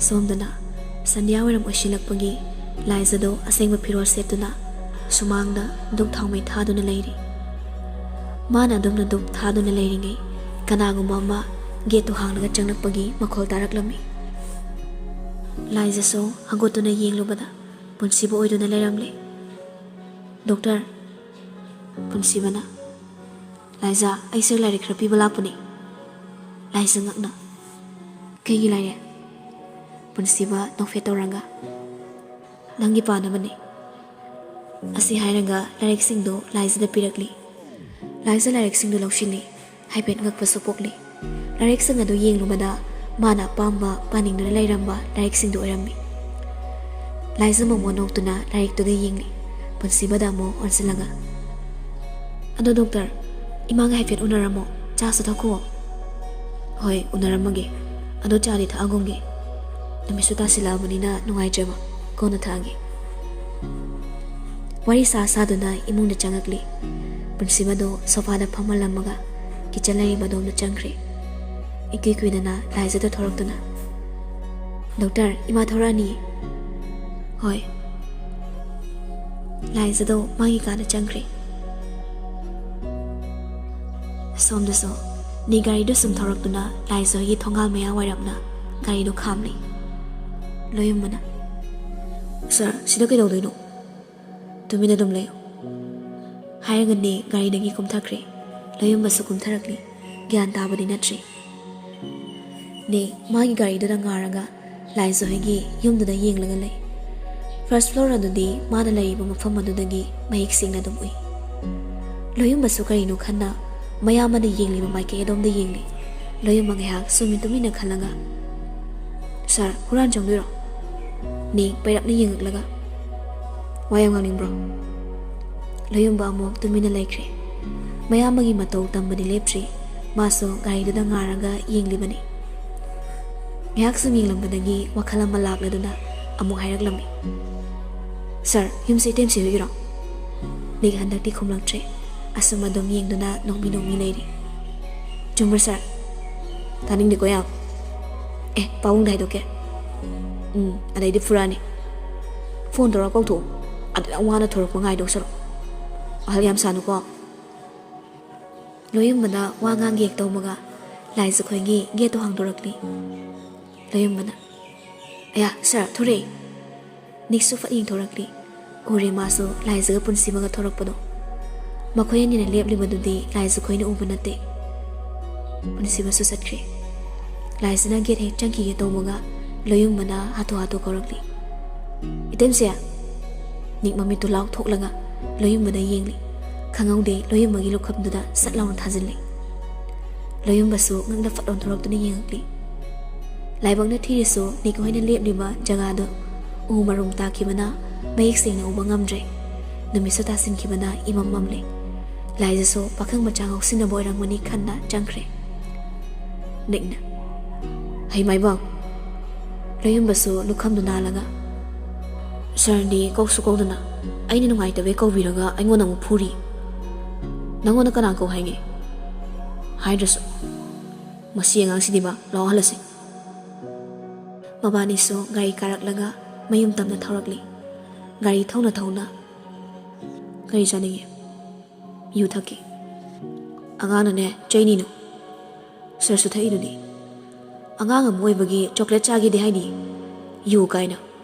ꯁꯣꯝꯗꯅ ꯁꯟꯙ꯭ꯌꯥ ꯋꯥꯏꯔꯝ ꯑꯣꯏꯁꯤꯜꯂꯛꯄꯒꯤ ꯂꯥꯏꯖꯗꯣ ꯑꯁꯦꯡꯕ ꯐꯤꯔꯣꯜ ꯁꯦꯠꯇꯨꯅ ꯁꯨꯃꯥꯡꯗ ꯙꯨꯞ ꯊꯥꯎꯃꯩ ꯊꯥꯗꯨꯅ ꯂꯩꯔꯤ꯫ ꯃꯥꯅ ꯑꯗꯨꯝꯅ ꯙꯨꯞ ꯊꯥꯗꯨꯅ ꯂꯩꯔꯤꯉꯩ ꯀꯅꯥꯒꯨꯝꯕ ꯑꯃ gateꯇꯨ ꯍꯥꯡꯂꯒ ꯆꯪꯂꯛꯄꯒꯤ ꯃꯈꯣꯜ ꯇꯥꯔꯛꯂꯝꯃꯤ꯫ ꯂꯥꯏꯖꯁꯨ ꯍꯧꯒꯠꯇꯨꯅ ꯌꯦꯡꯂꯨꯕꯗ ꯄꯨꯟꯁꯤꯕ ꯑꯣꯏꯗꯨꯅ ꯂꯩꯔꯝꯂꯦ꯫ "Doctor꯫" ꯄꯨꯟꯁꯤꯕꯅ, "ꯂꯥꯏꯖꯥ, ꯑꯩꯁꯦ ꯂꯥꯏꯔꯤꯛ ꯈꯔ ꯄꯤꯕ ꯂꯥꯛꯄꯅꯦ꯫" ꯂꯥꯏꯖ ꯉꯛꯅ, "ꯀꯩꯒꯤ ꯂꯥꯏꯔꯤꯛ?" ꯄꯨꯟꯁꯤꯕ ꯅꯣꯛꯐꯦꯠ ꯇꯧꯔꯒ, "ꯅꯪꯒꯤ ꯄꯥꯅꯕꯅꯦ꯫" ꯑꯁꯤ ꯍꯥꯏꯔꯒ ꯂꯥꯏꯔꯤꯛꯁꯤꯡꯗꯨ ꯂꯥꯏꯖꯗ ꯄꯤꯔꯛꯂꯤ꯫ ꯂꯥꯏꯖ ꯂꯥꯏꯔꯤꯛꯁꯤꯡꯗꯨ ꯂꯧꯁꯤꯜꯂꯤ꯫ ꯍꯥꯏꯐꯦꯠ ꯉꯛꯄꯁꯨ ꯄꯣꯛꯂꯤ꯫ ꯂꯥꯏꯔꯤꯛꯁꯤꯡ ꯑꯗꯨ ꯌꯦꯡꯂꯨꯕꯗ ꯃꯥꯅ ꯑꯄꯥꯝꯕ ꯄꯥꯅꯤꯡꯗꯨꯅ ꯂꯩꯔꯝꯕ ꯂꯥꯏꯔꯤꯛꯁꯤꯡꯗꯨ ꯑꯣꯏꯔꯝꯃꯤ꯫ ꯂꯥꯏꯖ ꯃꯣꯃꯣꯟ ꯅꯣꯛꯇꯨꯅ ꯂꯥꯏꯔꯤꯛꯇꯨꯗ ꯌꯦꯡꯂꯤ꯫ ꯄꯨꯟꯁꯤꯕꯗ ꯑꯃꯨꯛ ꯑꯣꯟꯁꯤꯜꯂꯒ, "ꯑꯗꯣ doctor, ꯏꯃꯥꯒ ꯍꯥꯏꯐꯦꯠ ꯎꯅꯔꯝꯃꯣ, ꯆꯥꯁꯨ ꯊꯛꯈꯣ꯫" "ꯍꯣꯏ, ꯎꯅꯔꯝꯃꯒꯦ꯫ ꯑꯗꯣ ꯆꯥꯗꯤ ꯊꯛꯑꯒꯨꯝꯒꯦ꯫ ꯅꯨꯃꯤꯠꯁꯨ ꯇꯥꯁꯤꯜꯂꯛꯑꯕꯅꯤꯅ ꯅꯨꯡꯉꯥꯏꯇ꯭ꯔꯦꯕ꯫" ꯀꯣꯟꯅ ꯊꯛꯑꯒꯦ꯫ ꯋꯥꯔꯤ ꯁꯥ ꯁꯥꯗꯨꯅ ꯏꯃꯨꯡꯗ ꯆꯪꯉꯛꯂꯤ꯫ ꯄꯨꯟꯁꯤꯕꯗꯨ ꯁꯣꯐꯥꯗ ꯐꯝꯍꯜꯂꯝꯃꯒ ꯀꯤꯆꯟ ꯂꯩꯔꯤꯕ ꯑꯗꯣꯝꯗ ꯆꯪꯈ꯭ꯔꯦ꯫ ꯏꯀꯨꯏ ꯀꯨꯏꯗꯅ ꯂꯥꯏꯖꯗ ꯊꯣꯔꯛꯇꯨꯅ, "ꯗꯣꯛꯇꯔ, ꯏꯃꯥ ꯊꯣꯔꯛꯑꯅꯤ꯫" "ꯍꯣꯏ꯫" ꯂꯥꯏꯖꯗꯣ ꯃꯥꯒꯤ ꯀꯥꯗ ꯆꯪꯈ꯭ꯔꯦ꯫ ꯁꯣꯝꯗꯁꯨ ꯅꯤ ꯒꯥꯔꯤꯗꯨ ꯁꯨꯝ ꯊꯧꯔꯛꯇꯨꯅ ꯂꯥꯏꯖ ꯍꯣꯏꯒꯤ ꯊꯣꯡꯒꯥꯜ ꯃꯌꯥ ꯋꯥꯏꯔꯞꯅ ꯒꯥꯔꯤꯗꯨ ꯈꯥꯝꯂꯤ꯫ ꯂꯣꯌꯨꯝꯕꯅ, "ꯁꯥꯔ, ꯁꯤꯗ ꯀꯩꯗꯧꯗꯣꯏꯅꯣ? ꯇꯨꯃꯤꯟꯅ ꯑꯗꯨꯝ ꯂꯩꯌꯨ," ꯍꯥꯏꯔꯒꯅꯦ ꯒꯥꯔꯤꯗꯒꯤ ꯀꯨꯝꯊꯈ꯭ꯔꯦ꯫ ꯂꯣꯌꯨꯝꯕꯁꯨ ꯀꯨꯝꯊꯔꯛꯂꯤ꯫ ꯒ꯭ꯌꯥꯟ ꯇꯥꯕꯗꯤ ꯅꯠꯇ꯭ꯔꯤ꯫ ꯅꯦ, ꯃꯥꯒꯤ ꯒꯥꯔꯤꯗꯨꯗ ꯉꯥꯔꯒ ꯂꯥꯏꯖ ꯍꯣꯏꯒꯤ ꯌꯨꯝꯗꯨꯗ ꯌꯦꯡꯂꯒ ꯂꯩ꯫ ꯐꯥꯔꯁ ꯐ꯭ꯂꯣꯔ ꯑꯗꯨꯗꯤ ꯃꯥꯅ ꯂꯩꯔꯤꯕ ꯃꯐꯝ ꯑꯗꯨꯗꯒꯤ ꯃꯌꯦꯛ ꯁꯦꯡꯅ ꯑꯗꯨꯝ ꯎꯏ꯫ ꯂꯣꯌꯨꯝꯕꯁꯨ ꯀꯔꯤꯅꯣ ꯈꯟꯅ ꯃꯌꯥꯝꯕꯅ ꯌꯦꯡꯂꯤꯕ ꯃꯥꯏꯀꯩ ꯑꯗꯣꯝꯗ ꯌꯦꯡꯂꯤ꯫ ꯂꯣꯌꯨꯝꯕ ꯉꯥꯏꯍꯥꯛ ꯁꯨꯝ ꯇꯨꯃꯤꯟꯅ ꯈꯜꯂꯒ, "ꯁꯥꯔ, ꯍꯨꯔꯥꯟ ꯆꯪꯗꯣꯏꯔꯣ?" ꯅꯦ ꯄꯩꯔꯞꯅ ꯌꯦꯡꯉꯛꯂꯒ, "ꯋꯥ ꯌꯥꯝ ꯉꯥꯡꯅꯤꯡꯕ꯭ꯔꯣ?" ꯂꯣꯌꯨꯝꯕ ꯑꯃꯨꯛ ꯇꯨꯃꯤꯟꯅ ꯂꯩꯈ꯭ꯔꯦ꯫ ꯃꯌꯥꯝꯕꯒꯤ ꯃꯇꯧ ꯇꯝꯕꯗꯤ ꯂꯦꯞꯇ꯭ꯔꯤ꯫ ꯃꯥꯁꯨ ꯒꯥꯔꯤꯗꯨꯗ ꯉꯥꯔꯒ ꯌꯦꯡꯂꯤꯕꯅꯤ꯫ ꯉꯥꯏꯍꯥꯛ ꯁꯨꯝ ꯌꯦꯡꯂꯝꯕꯗꯒꯤ ꯋꯥꯈꯜ ꯑꯃ ꯂꯥꯛꯂꯗꯨꯅ ꯑꯃꯨꯛ ꯍꯥꯏꯔꯛꯂꯝꯃꯤ, "ꯁꯥꯔ, ꯌꯨꯝꯁꯤ ꯏꯇꯦꯝꯁꯤ ꯍꯣꯏꯒꯤꯔꯣ?" ꯅꯤꯛ ꯍꯟꯗꯛꯇꯤ ꯈꯨꯝꯂꯛꯇ꯭ꯔꯦ꯫ ꯑꯁꯨꯝ ꯑꯗꯨꯝ ꯌꯦꯡꯗꯨꯅ ꯅꯣꯛꯃꯤ ꯅꯣꯛꯃꯤ ꯂꯩꯔꯤ꯫ "ꯆꯨꯝꯕ꯭ꯔꯥ ꯁꯥꯔ?" "ꯇꯥꯅꯤꯡꯗꯦꯀꯣ ꯌꯥꯝ꯫ ꯑꯦ, ꯄꯥꯕꯨꯡꯗ ꯍꯥꯏꯗꯣꯛꯀꯦ꯫ ꯎꯝ, ꯑꯗꯩꯗꯤ ꯐꯨꯔꯛꯑꯅꯤ꯫ ꯐꯣꯟ ꯇꯧꯔꯒ ꯀꯧꯊꯣꯛꯑꯣ꯫ ꯑꯗꯨ ꯌꯥꯝ ꯋꯥꯅ ꯊꯣꯔꯛꯄ ꯉꯥꯏꯗꯧ ꯁꯔꯨꯛ꯫ ꯑꯍꯜ ꯌꯥꯝ ꯁꯥꯅꯨꯀꯣ꯫" ꯂꯣꯌꯨꯝꯕꯅ ꯋꯥ ꯉꯥꯡꯒꯦ ꯍꯦꯛ ꯇꯧꯕꯒ ꯂꯥꯏꯖ ꯈꯣꯏꯒꯤ ꯒꯦꯠꯇꯣ ꯍꯥꯡꯗꯣꯔꯛꯂꯤ꯫ ꯂꯣꯌꯨꯝꯕꯅ, "ꯑꯌꯥ, ꯁꯥꯔ, ꯊꯣꯔꯛꯑꯦ!" ꯅꯤꯛꯁꯨ ꯐꯠ ꯌꯦꯡꯊꯣꯔꯛꯂꯤ꯫ ꯎꯔꯦ ꯃꯥꯁꯨ ꯂꯥꯏꯖꯒ ꯄꯨꯟꯁꯤꯕꯒ ꯊꯣꯔꯛꯄꯗꯣ꯫ ꯃꯈꯣꯏ ꯑꯅꯤꯅ ꯂꯦꯞꯂꯤꯕꯗꯨꯗꯤ ꯂꯥꯏꯖ ꯈꯣꯏꯅ ꯎꯕ ꯅꯠꯇꯦ꯫ ꯄꯨꯟꯁꯤꯕꯁꯨ ꯆꯠꯈ꯭ꯔꯦ꯫ ꯂꯥꯏꯖꯅ ꯒꯦꯠ ꯍꯦꯛ ꯆꯪꯈꯤꯒꯦ ꯇꯧꯕꯒ ꯂꯣꯌꯨꯝꯕꯅ ꯍꯥꯊꯨ ꯍꯥꯊꯨ ꯀꯧꯔꯛꯂꯤ꯫ "ꯏꯇꯦꯝꯁꯦ!" ꯅꯤꯛ ꯃꯃꯤꯠꯇꯨ ꯂꯥꯎ ꯊꯣꯛꯂꯒ ꯂꯣꯌꯨꯝꯕꯗ ꯌꯦꯡꯂꯤ꯫ ꯈꯪꯍꯧꯗꯦ ꯂꯣꯌꯨꯝꯕꯒꯤ ꯂꯨꯈꯝꯗꯨꯗ ꯁꯠ ꯂꯥꯎꯅ ꯊꯥꯖꯤꯜꯂꯤ꯫ ꯂꯣꯌꯨꯝꯕꯁꯨ ꯉꯛꯅ ꯐꯠ ꯑꯣꯟꯊꯣꯔꯛꯇꯨꯅ ꯌꯦꯡꯉꯛꯂꯤ꯫ ꯂꯥꯏꯕꯛꯅ ꯊꯤꯔꯤꯁꯨ ꯅꯤꯛ ꯍꯣꯏꯅ ꯂꯦꯞꯂꯤꯕ ꯖꯒꯥꯗꯨ ꯎ ꯃꯔꯨꯝ ꯇꯥꯈꯤꯕꯅ ꯃꯌꯦꯛ ꯁꯦꯡꯅ ꯎꯕ ꯉꯝꯗ꯭ꯔꯦ꯫ ꯅꯨꯃꯤꯠꯁꯨ ꯇꯥꯁꯤꯟꯈꯤꯕꯅ ꯏꯃꯝ ꯃꯝꯂꯦ꯫ ꯂꯥꯏꯖꯁꯨ ꯄꯥꯈꯪ ꯃꯆꯥ ꯉꯥꯎꯁꯤꯟꯅꯕ ꯑꯣꯏꯔꯝꯒꯅꯤ ꯈꯟꯅ ꯆꯪꯈ꯭ꯔꯦ꯫ ꯅꯤꯛꯅ, "ꯍꯩ ꯃꯥꯏꯕꯝ!" ꯂꯣꯌꯨꯝꯕꯁꯨ ꯂꯨꯈꯝꯗꯨ ꯅꯥꯜꯂꯒ, ꯁꯥꯔꯗꯤ ꯀꯧꯁꯨ ꯀꯧꯗꯅ ꯑꯩꯅ ꯅꯨꯡꯉꯥꯏꯇꯕꯩ ꯀꯧꯕꯤꯔꯒ ꯑꯩꯉꯣꯟꯗ ꯑꯃꯨꯛ ꯐꯨꯔꯤ꯫ ꯅꯪꯉꯣꯟꯗ ꯀꯅꯥ ꯀꯧ ꯍꯥꯏꯒꯦ? ꯍꯥꯏꯗ꯭ꯔꯁꯨ꯫ ꯃꯁꯤ ꯑꯉꯥꯡꯁꯤꯗꯤꯕ ꯂꯥꯎꯍꯜꯂꯁꯤ꯫ ꯃꯕꯥꯅꯤꯁꯨ ꯒꯥꯔꯤ ꯀꯥꯔꯛꯂꯒ ꯃꯌꯨꯝ ꯇꯝꯅ ꯊꯧꯔꯛꯂꯤ꯫ ꯒꯥꯔꯤ ꯊꯧꯅ ꯊꯧꯅ, "ꯀꯔꯤ ꯆꯥꯅꯤꯡꯉꯤ?" "ꯌꯨ ꯊꯛꯀꯦ꯫" "ꯑꯉꯥꯡꯅꯅꯦ ꯆꯩꯅꯤꯅꯨ꯫ ꯁꯥꯔꯁꯨ ꯊꯛꯏꯗꯨꯗꯤ꯫ ꯑꯉꯥꯡ ꯑꯃ ꯑꯣꯏꯕꯒꯤ ꯆꯣꯀ꯭ꯂꯦꯠ ꯆꯥꯒꯦꯗꯤ ꯍꯥꯏꯅꯤ꯫ ꯌꯨ ꯀꯥꯏꯅ꯫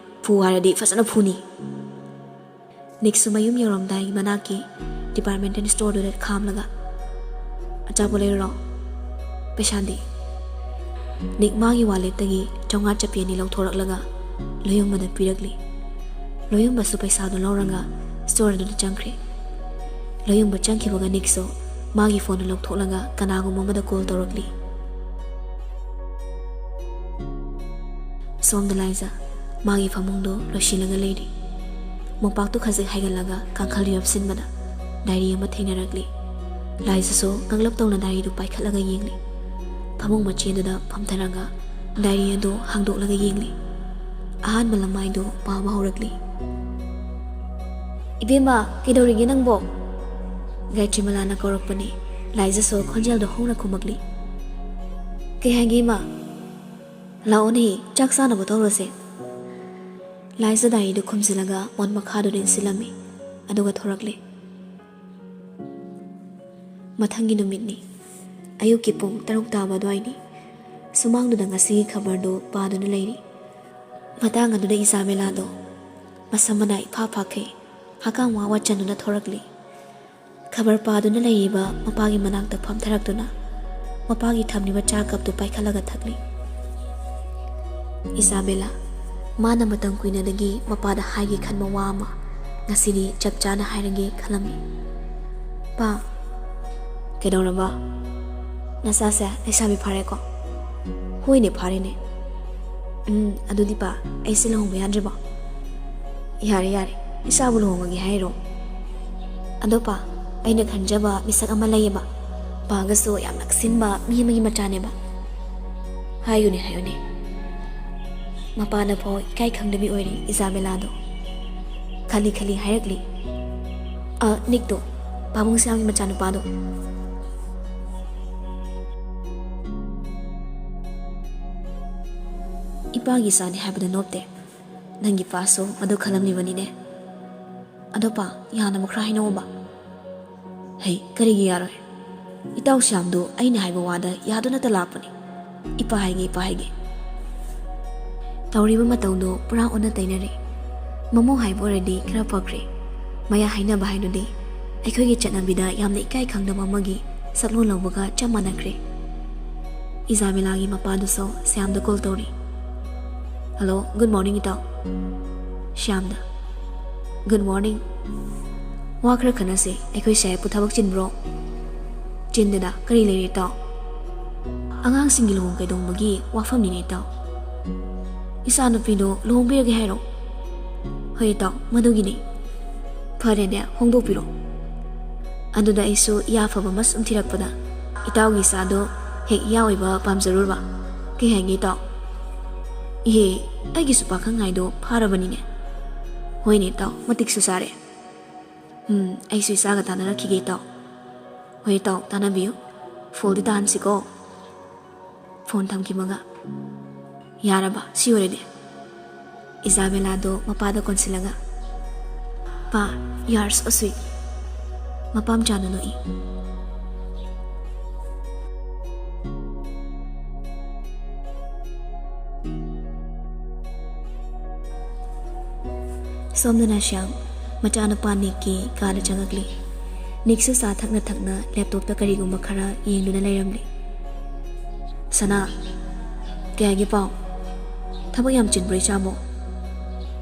ꯐꯨ ꯍꯥꯏꯔꯗꯤ ꯐꯖꯅ ꯐꯨꯅꯤ꯫" ꯅꯤꯛꯁꯨ ꯃꯌꯨꯝ ꯌꯧꯔꯝꯗꯥꯏ ꯃꯅꯥꯛꯀꯤ ꯗꯤꯄꯥꯔꯠꯃꯦꯟꯇꯦꯜ ꯁ꯭ꯇꯣꯔꯗꯨꯗ ꯈꯥꯝꯂꯒ, "ꯑꯆꯥꯄꯣꯠ ꯂꯩꯔꯨꯔꯣ꯫ ꯄꯩꯁꯥꯗꯤ?" ꯅꯤꯛ ꯃꯥꯒꯤ ꯋꯥꯂꯦꯠꯇꯒꯤ ꯆꯥꯝꯃꯉꯥ ꯆꯞꯄꯤ ꯑꯅꯤ ꯂꯧꯊꯣꯔꯛꯂꯒ ꯂꯣꯌꯨꯝꯕꯗ ꯄꯤꯔꯛꯂꯤ꯫ ꯂꯣꯌꯨꯝꯕꯁꯨ ꯄꯩꯁꯥꯗꯨ ꯂꯧꯔꯒ ꯁ꯭ꯇꯣꯔ ꯑꯗꯨꯗ ꯆꯪꯈ꯭ꯔꯦ꯫ ꯂꯣꯌꯨꯝꯕ ꯆꯪꯈꯤꯕꯒ ꯅꯤꯛꯁꯨ ꯃꯥꯒꯤ ꯐꯣꯟꯗꯨ ꯂꯧꯊꯣꯛꯂꯒ ꯀꯅꯥꯒꯨꯝꯕ ꯑꯃꯗ ꯀꯣꯜ ꯇꯧꯔꯛꯂꯤ꯫ ꯁꯣꯝꯗ ꯂꯥꯏꯖ ꯃꯥꯒꯤ ꯐꯃꯨꯡꯗꯨ ꯂꯣꯏꯁꯤꯜꯂꯒ ꯂꯩꯔꯤ꯫ ꯃꯣꯝꯄꯥꯛꯇꯨ ꯈꯖꯤꯛ ꯍꯥꯏꯒꯠꯂꯒ ꯀꯥꯡꯈꯜ ꯌꯣꯞꯁꯤꯟꯕꯗ ꯗꯥꯏꯔꯤ ꯑꯃ ꯊꯦꯡꯅꯔꯛꯂꯤ꯫ ꯂꯥꯏꯖꯁꯨ ꯉꯛꯂꯞ ꯇꯧꯅ ꯗꯥꯏꯔꯤꯗꯨ ꯄꯥꯏꯈꯠꯂꯒ ꯌꯦꯡꯂꯤ꯫ ꯐꯃꯨꯡ ꯃꯆꯦꯗꯨꯗ ꯐꯝꯊꯔꯒ ꯗꯥꯏꯔꯤ ꯑꯗꯨ ꯍꯥꯡꯗꯣꯛꯂꯒ ꯌꯦꯡꯂꯤ꯫ ꯑꯍꯥꯟꯕ ꯂꯃꯥꯏꯗꯨ ꯄꯥꯕ ꯍꯧꯔꯛꯂꯤ꯫ "ꯏꯕꯦꯝꯃ, ꯀꯩꯗꯧꯔꯤꯒꯦ ꯅꯪꯕꯣ?" ꯒꯥꯌꯇ꯭ꯔꯤꯃꯂꯥꯅ ꯀꯧꯔꯛꯄꯅꯤ꯫ ꯂꯥꯏꯖꯁꯨ ꯈꯣꯟꯖꯦꯜꯗꯣ ꯍꯧꯅ ꯈꯨꯝꯃꯛꯂꯤ꯫ "ꯀꯩ ꯍꯥꯏꯒꯦ ꯏꯃꯥ?" "ꯂꯥꯛꯑꯣꯅꯦ, ꯆꯥꯛ ꯆꯥꯅꯕ ꯇꯧꯔꯁꯦ꯫" ꯂꯥꯏꯖ ꯗꯥꯏꯔꯤꯗꯨ ꯈꯨꯝꯖꯤꯜꯂꯒ ꯃꯣꯟ ꯃꯈꯥꯗꯨꯗ ꯏꯟꯁꯤꯜꯂꯝꯃꯤ, ꯑꯗꯨꯒ ꯊꯣꯔꯛꯂꯦ꯫ ꯃꯊꯪꯒꯤ ꯅꯨꯃꯤꯠꯅꯤ꯫ ꯑꯌꯨꯛꯀꯤ ꯄꯨꯡ ꯇꯔꯨꯛ ꯇꯥꯕ ꯑꯗꯨꯋꯥꯏꯅꯤ꯫ ꯁꯨꯃꯥꯡꯗꯨꯗ ꯉꯁꯤꯒꯤ ꯈꯕꯔꯗꯨ ꯄꯥꯗꯨꯅ ꯂꯩꯔꯤ꯫ ꯃꯇꯥꯡ ꯑꯗꯨꯗ ꯏꯖꯥꯕꯦꯂꯥꯗꯣ ꯃꯁꯝ ꯃꯅꯥ ꯏꯐꯥ ꯐꯥꯈꯩ ꯍꯛꯀꯥꯝ ꯋꯥ ꯋꯥ ꯆꯟꯗꯨꯅ ꯊꯣꯔꯛꯂꯤ꯫ ꯈꯕꯔ ꯄꯥꯗꯨꯅ ꯂꯩꯔꯤꯕ ꯃꯄꯥꯒꯤ ꯃꯅꯥꯛꯇ ꯐꯝꯊꯔꯛꯇꯨꯅ ꯃꯄꯥꯒꯤ ꯊꯝꯂꯤꯕ ꯆꯥ ꯀꯞꯇꯨ ꯄꯥꯏꯈꯠꯂꯒ ꯊꯛꯂꯤ꯫ ꯏꯖꯥꯕꯦꯂꯥ, ꯃꯥꯅ ꯃꯇꯝ ꯀꯨꯏꯅꯗꯒꯤ ꯃꯄꯥꯗ ꯍꯥꯏꯒꯦ ꯈꯟꯕ ꯋꯥ ꯑꯃ ꯉꯁꯤꯗꯤ ꯆꯞ ꯆꯥꯅ ꯍꯥꯏꯔꯒꯦ ꯈꯜꯂꯝꯃꯤ꯫ "ꯄꯥ꯫" "ꯀꯩꯗꯧꯔꯕ? ꯅꯆꯥꯁꯦ ꯂꯩꯁꯥꯕꯤ ꯐꯥꯔꯦꯀꯣ?" "ꯍꯣꯏꯅꯦ, ꯐꯥꯔꯦꯅꯦ꯫" "ꯎꯝ, ꯑꯗꯨꯗꯤ ꯄꯥ, ꯑꯩꯁꯦ ꯂꯨꯍꯣꯡꯕ ꯌꯥꯗ꯭ꯔꯤꯕꯣ?" "ꯌꯥꯔꯦ, ꯌꯥꯔꯦ, ꯏꯆꯥꯕꯨ ꯂꯨꯍꯣꯡꯉꯒꯦ ꯍꯥꯏꯔꯣ?" "ꯑꯗꯣ ꯄꯥ, ꯑꯩꯅ ꯈꯟꯖꯕ ꯃꯤꯁꯛ ꯑꯃ ꯂꯩꯌꯦꯕ꯫ ꯄꯥꯒꯁꯨ ꯌꯥꯝ ꯅꯛꯁꯤꯟꯕ ꯃꯤ ꯑꯃꯒꯤ ꯃꯆꯥꯅꯦꯕ꯫" "ꯍꯥꯏꯌꯨꯅꯦ, ꯍꯥꯏꯌꯨꯅꯦ꯫" ꯃꯄꯥꯅ ꯐꯥꯎ ꯏꯀꯥꯏ ꯈꯪꯗꯕꯤ ꯑꯣꯏꯔꯦ ꯏꯖꯥꯕꯦꯂꯥꯗꯣ꯫ ꯈꯜꯂꯤ ꯈꯜꯂꯤ ꯍꯥꯏꯔꯛꯂꯤ꯫ ꯑ, ꯅꯤꯛꯇꯣ, ꯄꯥꯕꯨꯡ ꯁ꯭ꯌꯥꯝꯒꯤ ꯃꯆꯥꯅꯨꯄꯥꯗꯣ꯫ ꯏꯄꯥꯒꯤ ꯏꯆꯥꯅꯤ ꯍꯥꯏꯕꯗ ꯅꯣꯞꯇꯦ꯫ ꯅꯪꯒꯤ ꯄꯥꯁꯨ ꯃꯗꯨ ꯈꯜꯂꯝꯂꯤꯕꯅꯤꯅꯦ꯫ ꯑꯗꯣ ꯄꯥ, ꯌꯥꯅꯕ ꯈꯔ ꯍꯥꯏꯅꯧꯕ꯫ ꯍꯩ, ꯀꯔꯤꯒꯤ ꯌꯥꯔꯣꯏ? ꯏꯇꯥꯎ ꯁ꯭ꯌꯥꯝꯗꯨ ꯑꯩꯅ ꯍꯥꯏꯕ ꯋꯥꯗ ꯌꯥꯗꯨꯅꯇ ꯂꯥꯛꯄꯅꯤ꯫ ꯏꯄꯥ ꯍꯥꯏꯒꯦ, ꯏꯄꯥ ꯍꯥꯏꯒꯦ꯫ ꯇꯧꯔꯤꯕ ꯃꯇꯧꯗꯨ ꯄꯨꯔꯥ ꯑꯣꯟꯅ ꯇꯩꯅꯔꯦ꯫ ꯃꯃꯧ ꯍꯥꯏꯕ ꯑꯣꯏꯔꯗꯤ ꯈꯔ ꯐꯈ꯭ꯔꯦ꯫ ꯃꯌꯥ ꯍꯥꯏꯅꯕ ꯍꯥꯏꯗꯨꯗꯤ ꯑꯩꯈꯣꯏꯒꯤ ꯆꯠꯅꯕꯤꯗ ꯌꯥꯝꯅ ꯏꯀꯥꯏ ꯈꯪꯗꯕ ꯑꯃꯒꯤ ꯁꯛꯂꯣꯟ ꯂꯧꯕꯒ ꯆꯞ ꯃꯥꯟꯅꯈ꯭ꯔꯦ꯫ ꯏꯖꯥꯕꯦꯂꯥꯒꯤ ꯃꯄꯥꯗꯨꯁꯨ ꯁ꯭ꯌꯥꯝꯗ ꯀꯣꯜ ꯇꯧꯔꯤ꯫ "ꯍꯜꯂꯣ, ꯒꯨꯗ ꯃꯣꯔꯅꯤꯡ ꯏꯇꯥꯎ꯫" ꯁ꯭ꯌꯥꯝꯗ, "ꯒꯨꯗ ꯃꯣꯔꯅꯤꯡ꯫ ꯋꯥ ꯈꯔ ꯈꯟꯅꯁꯦ, ꯑꯩꯈꯣꯏ ꯁꯥꯍꯦꯕꯄꯨ ꯊꯕꯛ ꯆꯤꯟꯕ꯭ꯔꯣ?" "ꯆꯤꯟꯗꯦꯗ, ꯀꯔꯤ ꯂꯩꯔꯦ ꯏꯇꯥꯎ?" "ꯑꯉꯥꯡꯁꯤꯡꯒꯤ ꯂꯨꯍꯣꯡ ꯀꯩꯗꯣꯡꯕꯒꯤ ꯋꯥꯐꯝꯅꯤꯅꯦ ꯏꯇꯥꯎ꯫" "ꯏꯆꯥꯅꯨꯄꯤꯗꯣ ꯂꯨꯍꯣꯡꯕꯤꯔꯒꯦ ꯍꯥꯏꯔꯣ?" "ꯍꯣꯏ ꯏꯇꯥꯎ, ꯃꯗꯨꯒꯤꯅꯤ꯫" "ꯐꯔꯦꯅꯦ, ꯍꯣꯡꯗꯣꯛꯄꯤꯔꯣ꯫" ꯑꯗꯨꯗ ꯑꯩꯁꯨ ꯏꯌꯥ ꯐꯕ ꯑꯃ ꯁꯨꯝ ꯊꯤꯔꯛꯄꯗ ꯏꯇꯥꯎꯒꯤ ꯏꯆꯥꯗꯣ ꯍꯦꯛ ꯏꯌꯥ ꯑꯣꯏꯕ ꯄꯥꯝꯖꯔꯨꯔꯕ꯫ "ꯀꯩ ꯍꯥꯏꯒꯦ ꯏꯇꯥꯎ?" "ꯏꯍꯦ, ꯑꯩꯒꯤꯁꯨ ꯄꯥꯈꯪ ꯍꯥꯏꯗꯣ ꯐꯥꯔꯕꯅꯤꯅꯦ꯫" "ꯍꯣꯏꯅꯦ ꯏꯇꯥꯎ, ꯃꯇꯤꯛꯁꯨ ꯆꯥꯔꯦ꯫" "ꯎꯝ, ꯑꯩꯁꯨ ꯏꯆꯥꯒ ꯇꯥꯟꯅꯔꯛꯈꯤꯒꯦ ꯏꯇꯥꯎ꯫" "ꯍꯣꯏ ꯏꯇꯥꯎ, ꯇꯥꯟꯅꯕꯤꯌꯨ꯫ ꯐꯣꯜꯗꯤ ꯇꯥꯍꯟꯁꯤꯀꯣ꯫" ꯐꯣꯟ ꯊꯝꯈꯤꯕꯒ, "ꯌꯥꯔꯕ ꯁꯤ ꯑꯣꯏꯔꯗꯤ?" ꯏꯖꯥꯕꯦꯂꯥꯗꯣ ꯃꯄꯥꯗ ꯀꯣꯟꯁꯤꯜꯂꯒ, "ꯄꯥ, you are so sweet꯫" ꯃꯄꯥꯝ ꯆꯥꯅ ꯅꯣꯛꯏ꯫ ꯁꯣꯝꯗꯅ ꯁ꯭ꯌꯥꯝ ꯃꯆꯥꯅꯨꯄꯥ ꯅꯤꯛꯀꯤ ꯀꯥꯗ ꯆꯪꯉꯛꯂꯤ꯫ ꯅꯤꯛꯁꯨ ꯆꯥ ꯊꯛꯅ ꯊꯛꯅ ꯂꯦꯞꯇꯣꯞꯇ ꯀꯔꯤꯒꯨꯝꯕ ꯈꯔ ꯌꯦꯡꯗꯨꯅ ꯂꯩꯔꯝꯂꯤ꯫ "ꯁꯅꯥ, ꯀꯩ ꯍꯥꯏꯒꯦ ꯄꯥꯎ? ꯊꯕꯛ ꯌꯥꯝ ꯆꯤꯟꯕ꯭ꯔꯣ ꯏꯆꯥꯕꯣ?"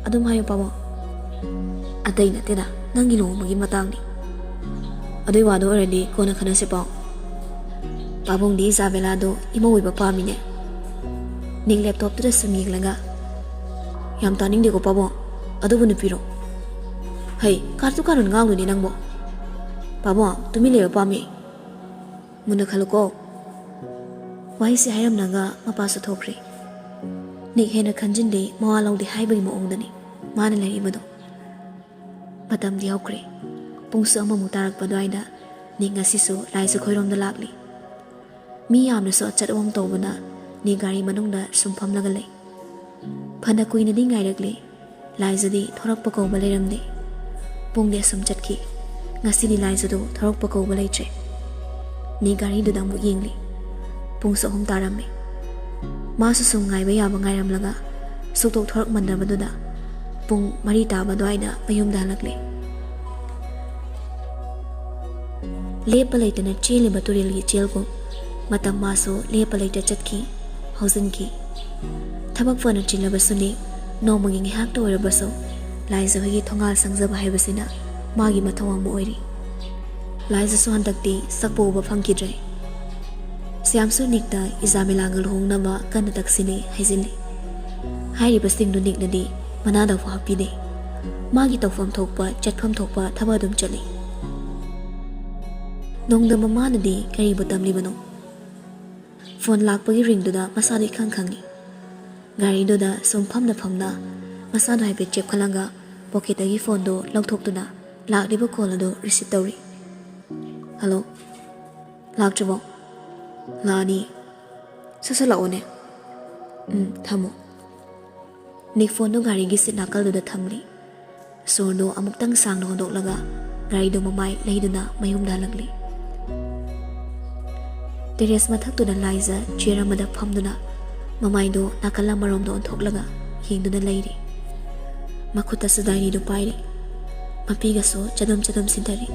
"ꯑꯗꯨꯝ ꯍꯥꯏꯌꯨ ꯄꯥꯕꯨꯡ꯫" "ꯑꯇꯩ ꯅꯠꯇꯦꯗ, ꯅꯪꯒꯤ ꯂꯨꯍꯣꯡꯕꯒꯤ ꯃꯇꯥꯡꯅꯤ꯫ ꯑꯗꯨꯏ ꯋꯥꯗꯣ ꯑꯣꯏꯔꯗꯤ ꯀꯣꯟꯅ ꯈꯟꯅꯁꯦ ꯄꯥꯎ꯫" ꯄꯥꯕꯨꯡꯗꯤ ꯏꯖꯥꯕꯦꯂꯥꯗꯣ ꯏꯃꯧ ꯑꯣꯏꯕ ꯄꯥꯝꯃꯤꯅꯦ꯫ ꯅꯤꯛ ꯂꯦꯞꯇꯣꯞꯇꯨꯗ ꯁꯨꯝ ꯌꯦꯡꯂꯒ, "ꯌꯥꯝ ꯇꯥꯅꯤꯡꯗꯦꯀꯣ ꯄꯥꯕꯨꯡ, ꯑꯗꯨꯕꯨ ꯅꯨꯄꯤꯔꯣ? ꯍꯩ, ꯀꯥꯔꯇꯨ ꯀꯥꯔꯟ ꯉꯥꯡꯅꯨꯅꯦ ꯅꯪꯕꯣ꯫ ꯄꯥꯕꯨꯡ, ꯇꯨꯃꯤꯟ ꯂꯩꯕ ꯄꯥꯝꯃꯤ꯫" "ꯃꯨꯟꯅ ꯈꯜꯂꯨꯀꯣ꯫" ꯋꯥꯍꯩꯁꯤ ꯍꯥꯏꯔꯝꯂꯒ ꯃꯄꯥꯁꯨ ꯊꯣꯛꯈ꯭ꯔꯦ꯫ ꯅꯤꯛ ꯍꯦꯟꯅ ꯈꯟꯖꯤꯟꯗꯦ, ꯃꯋꯥ ꯂꯧꯗꯦ ꯍꯥꯏꯕꯒꯤ ꯃꯑꯣꯡꯗꯅꯤ ꯃꯥꯅ ꯂꯩꯔꯤꯕꯗꯣ꯫ ꯃꯇꯝꯗꯤ ꯍꯧꯈ꯭ꯔꯦ꯫ ꯄꯨꯡꯁꯨ ꯑꯃꯃꯨꯛ ꯇꯥꯔꯛꯄ ꯑꯗꯨꯋꯥꯏꯗ ꯅꯤꯛ ꯉꯁꯤꯁꯨ ꯂꯥꯏꯖ ꯑꯩꯈꯣꯏꯔꯣꯝꯗ ꯂꯥꯛꯂꯤ꯫ ꯃꯤ ꯌꯥꯝꯅꯁꯨ ꯑꯆꯠ ꯑꯋꯣꯡ ꯇꯧꯕꯅ ꯅꯤꯛ ꯒꯥꯔꯤ ꯃꯅꯨꯡꯗ ꯁꯨꯝ ꯐꯝꯂꯒ ꯂꯩ꯫ ꯐꯅ ꯀꯨꯏꯅꯗꯤ ꯉꯥꯏꯔꯛꯂꯦ꯫ ꯂꯥꯏꯖꯗꯤ ꯊꯣꯔꯛꯄ ꯀꯧꯕ ꯂꯩꯔꯝꯗꯦ꯫ ꯄꯨꯡꯗꯤ ꯑꯁꯨꯝ ꯆꯠꯈꯤ꯫ ꯉꯁꯤꯗꯤ ꯂꯥꯏꯖꯗꯨ ꯊꯣꯔꯛꯄ ꯀꯧꯕ ꯂꯩꯇ꯭ꯔꯦ꯫ ꯅꯤꯛ ꯒꯥꯔꯤꯗꯨꯗ ꯑꯃꯨꯛ ꯌꯦꯡꯂꯤ꯫ ꯄꯨꯡꯁꯨ ꯑꯍꯨꯝ ꯇꯥꯔꯝꯃꯤ꯫ ꯃꯥꯁꯨ ꯁꯨꯝ ꯉꯥꯏꯕ ꯌꯥꯕ ꯉꯥꯏꯔꯝꯂꯒ ꯁꯨꯛꯊꯣꯛ ꯊꯣꯔꯛꯃꯟꯗꯕꯗꯨꯗ ꯄꯨꯡ ꯃꯔꯤ ꯇꯥꯕ ꯑꯗꯨꯋꯥꯏꯗ ꯃꯌꯨꯝꯗ ꯍꯜꯂꯛꯂꯦ꯫ ꯂꯦꯞꯄ ꯂꯩꯇꯅ ꯆꯦꯜꯂꯤꯕ ꯇꯨꯔꯦꯜꯒꯤ ꯏꯆꯦꯜꯒꯨꯝ ꯃꯇꯝ ꯃꯥꯁꯨ ꯂꯦꯞꯄ ꯂꯩꯇ ꯆꯠꯈꯤ, ꯍꯧꯖꯤꯟꯈꯤ꯫ ꯊꯕꯛ ꯐꯅ ꯆꯤꯜꯂꯕꯁꯨꯅꯤ, ꯅꯣꯡꯃꯒꯤ ꯉꯥꯏꯍꯥꯛꯇ ꯑꯣꯏꯔꯕꯁꯨ ꯂꯥꯏꯖ ꯍꯣꯏꯒꯤ ꯊꯣꯡꯒꯥꯜ ꯁꯪꯖꯕ ꯍꯥꯏꯕꯁꯤꯅ ꯃꯥꯒꯤ ꯃꯊꯧ ꯑꯃ ꯑꯣꯏꯔꯤ꯫ ꯂꯥꯏꯖꯁꯨ ꯍꯟꯗꯛꯇꯤ ꯁꯛꯄ ꯎꯕ ꯐꯪꯈꯤꯗ꯭ꯔꯦ꯫ ꯁ꯭ꯌꯥꯝꯁꯨ ꯅꯤꯛꯇ ꯏꯖꯥꯃꯦꯂꯥꯒ ꯂꯨꯍꯣꯡꯅꯕ ꯀꯟꯅ ꯇꯛꯁꯤꯟꯅꯩ ꯍꯥꯏꯖꯤꯜꯂꯤ꯫ ꯍꯥꯏꯔꯤꯕꯁꯤꯡꯗꯨ ꯅꯤꯛꯅꯗꯤ ꯃꯅꯥꯗ ꯐꯥꯎ ꯍꯥꯞꯄꯤꯗꯦ꯫ ꯃꯥꯒꯤ ꯇꯧꯐꯝ ꯊꯣꯛꯄ, ꯆꯠꯐꯝ ꯊꯣꯛꯄ ꯊꯕꯛ ꯑꯗꯨꯝ ꯆꯠꯂꯤ꯫ ꯅꯣꯡꯗꯝꯕ ꯃꯃꯥꯅꯗꯤ ꯀꯔꯤꯕꯨ ꯇꯝꯂꯤꯕꯅꯣ? ꯐꯣꯟ ꯂꯥꯛꯄꯒꯤ ꯔꯤꯡꯗꯨꯗ ꯃꯁꯥꯗ ꯏꯈꯪ ꯈꯪꯉꯤ꯫ ꯒꯥꯔꯤꯗꯨꯗ ꯁꯨꯝ ꯐꯝꯅ ꯐꯝꯅ ꯃꯁꯥꯗꯣ ꯍꯥꯏꯐꯦꯠ ꯆꯦꯞꯈꯠꯂꯒ ꯄꯣꯀꯦꯠꯇꯒꯤ ꯐꯣꯟꯗꯣ ꯂꯧꯊꯣꯛꯇꯨꯅ ꯂꯥꯛꯂꯤꯕ ꯀꯣꯜ ꯑꯗꯨ ꯔꯤꯁꯤꯞ ꯇꯧꯔꯤ꯫ "ꯍꯜꯂꯣ꯫ ꯂꯥꯛꯇ꯭ꯔꯤꯕꯣ? ꯂꯥꯛꯑꯅꯤ꯫ ꯁꯠ ꯁꯠ ꯂꯥꯛꯑꯣꯅꯦ꯫ ꯎꯝ, ꯊꯝꯃꯣ꯫" ꯅꯤꯛ ꯐꯣꯟꯗꯣ ꯒꯥꯔꯤꯒꯤ ꯁꯤꯠ ꯅꯥꯀꯜꯗꯨꯗ ꯊꯝꯂꯤ꯫ ꯁꯣꯔꯗꯣ ꯑꯃꯨꯛꯇꯪ ꯁꯥꯡꯅ ꯍꯣꯟꯗꯣꯛꯂꯒ ꯒꯥꯔꯤꯗꯣ ꯃꯃꯥꯏ ꯂꯩꯗꯨꯅ ꯃꯌꯨꯝꯗ ꯍꯜꯂꯛꯂꯤ꯫ ꯇꯦꯔꯦꯁ ꯃꯊꯛꯇꯨꯗ ꯂꯥꯏꯖ ꯆꯤꯌꯔ ꯑꯃꯗ ꯐꯝꯗꯨꯅ ꯃꯃꯥꯏꯗꯣ ꯅꯥꯀꯜ ꯑꯃꯔꯣꯝꯗ ꯑꯣꯟꯊꯣꯛꯂꯒ ꯌꯦꯡꯗꯨꯅ ꯂꯩꯔꯤ꯫ ꯃꯈꯨꯠꯇꯁꯨ ꯗꯥꯏꯔꯤꯗꯨ ꯄꯥꯏꯔꯤ꯫ ꯃꯄꯤꯒꯁꯨ ꯆꯗꯨꯝ ꯆꯗꯨꯝ ꯁꯤꯟꯊꯔꯤ꯫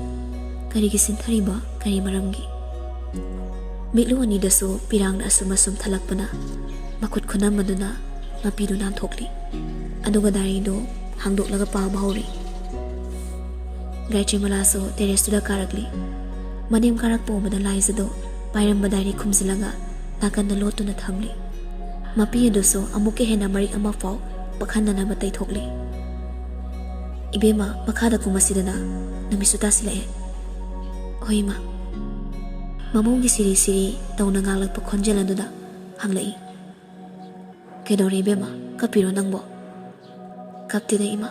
ꯀꯔꯤꯒꯤ ꯁꯤꯟꯊꯔꯤꯕ? ꯀꯔꯤ ꯃꯔꯝꯒꯤ? ꯃꯤꯠꯂꯨ ꯑꯅꯤꯗꯁꯨ ꯄꯤꯔꯥꯡꯅ ꯑꯁꯨꯝ ꯑꯁꯨꯝ ꯊꯜꯂꯛꯄꯅ ꯃꯈꯨꯠ ꯈꯨꯅꯝ ꯑꯗꯨꯅ ꯃꯄꯤꯗꯨ ꯅꯥꯟꯊꯣꯛꯂꯤ꯫ ꯑꯗꯨꯒ ꯗꯥꯏꯔꯤꯗꯨ ꯍꯥꯡꯗꯣꯛꯂꯒ ꯄꯥꯕ ꯍꯧꯔꯤ꯫ ꯒꯥꯌꯇ꯭ꯔꯤꯃꯂꯥꯁꯨ ꯇꯦꯔꯦꯁꯇꯨꯗ ꯀꯥꯔꯛꯂꯤ꯫ ꯃꯅꯦꯝ ꯀꯥꯔꯛꯄ ꯎꯕꯗ ꯂꯥꯏꯖꯗꯨ ꯄꯥꯏꯔꯝꯕ ꯗꯥꯏꯔꯤ ꯈꯨꯝꯖꯤꯜꯂꯒ ꯅꯥꯀꯟꯗ ꯂꯣꯠꯇꯨꯅ ꯊꯝꯂꯤ꯫ ꯃꯄꯤ ꯑꯗꯨꯁꯨ ꯑꯃꯨꯛꯀ ꯍꯦꯟꯅ ꯃꯔꯤꯛ ꯑꯃ ꯐꯥꯎ ꯄꯛꯍꯟꯗꯅꯕ ꯇꯩꯊꯣꯛꯂꯤ꯫ "ꯏꯕꯦꯝꯃ, ꯃꯈꯥꯗ ꯀꯨꯝꯃꯁꯤꯗꯅ, ꯅꯨꯃꯤꯠꯁꯨ ꯇꯥꯁꯤꯜꯂꯛꯑꯦ꯫" "ꯍꯣꯏ, ꯏꯃꯥ꯫" ꯃꯃꯧꯒꯤ ꯁꯤꯔꯤ ꯁꯤꯔꯤ ꯇꯧꯅ ꯉꯥꯡꯂꯛꯄ ꯈꯣꯟꯖꯦꯜ ꯑꯗꯨꯗ ꯍꯪꯂꯛꯏ꯫ "ꯀꯩꯗꯧꯔꯦ ꯏꯕꯦꯝꯃ? ꯀꯞꯄꯤꯔꯣ ꯅꯪꯕꯣ?" "ꯀꯞꯇꯦꯗ, ꯏꯃꯥ꯫"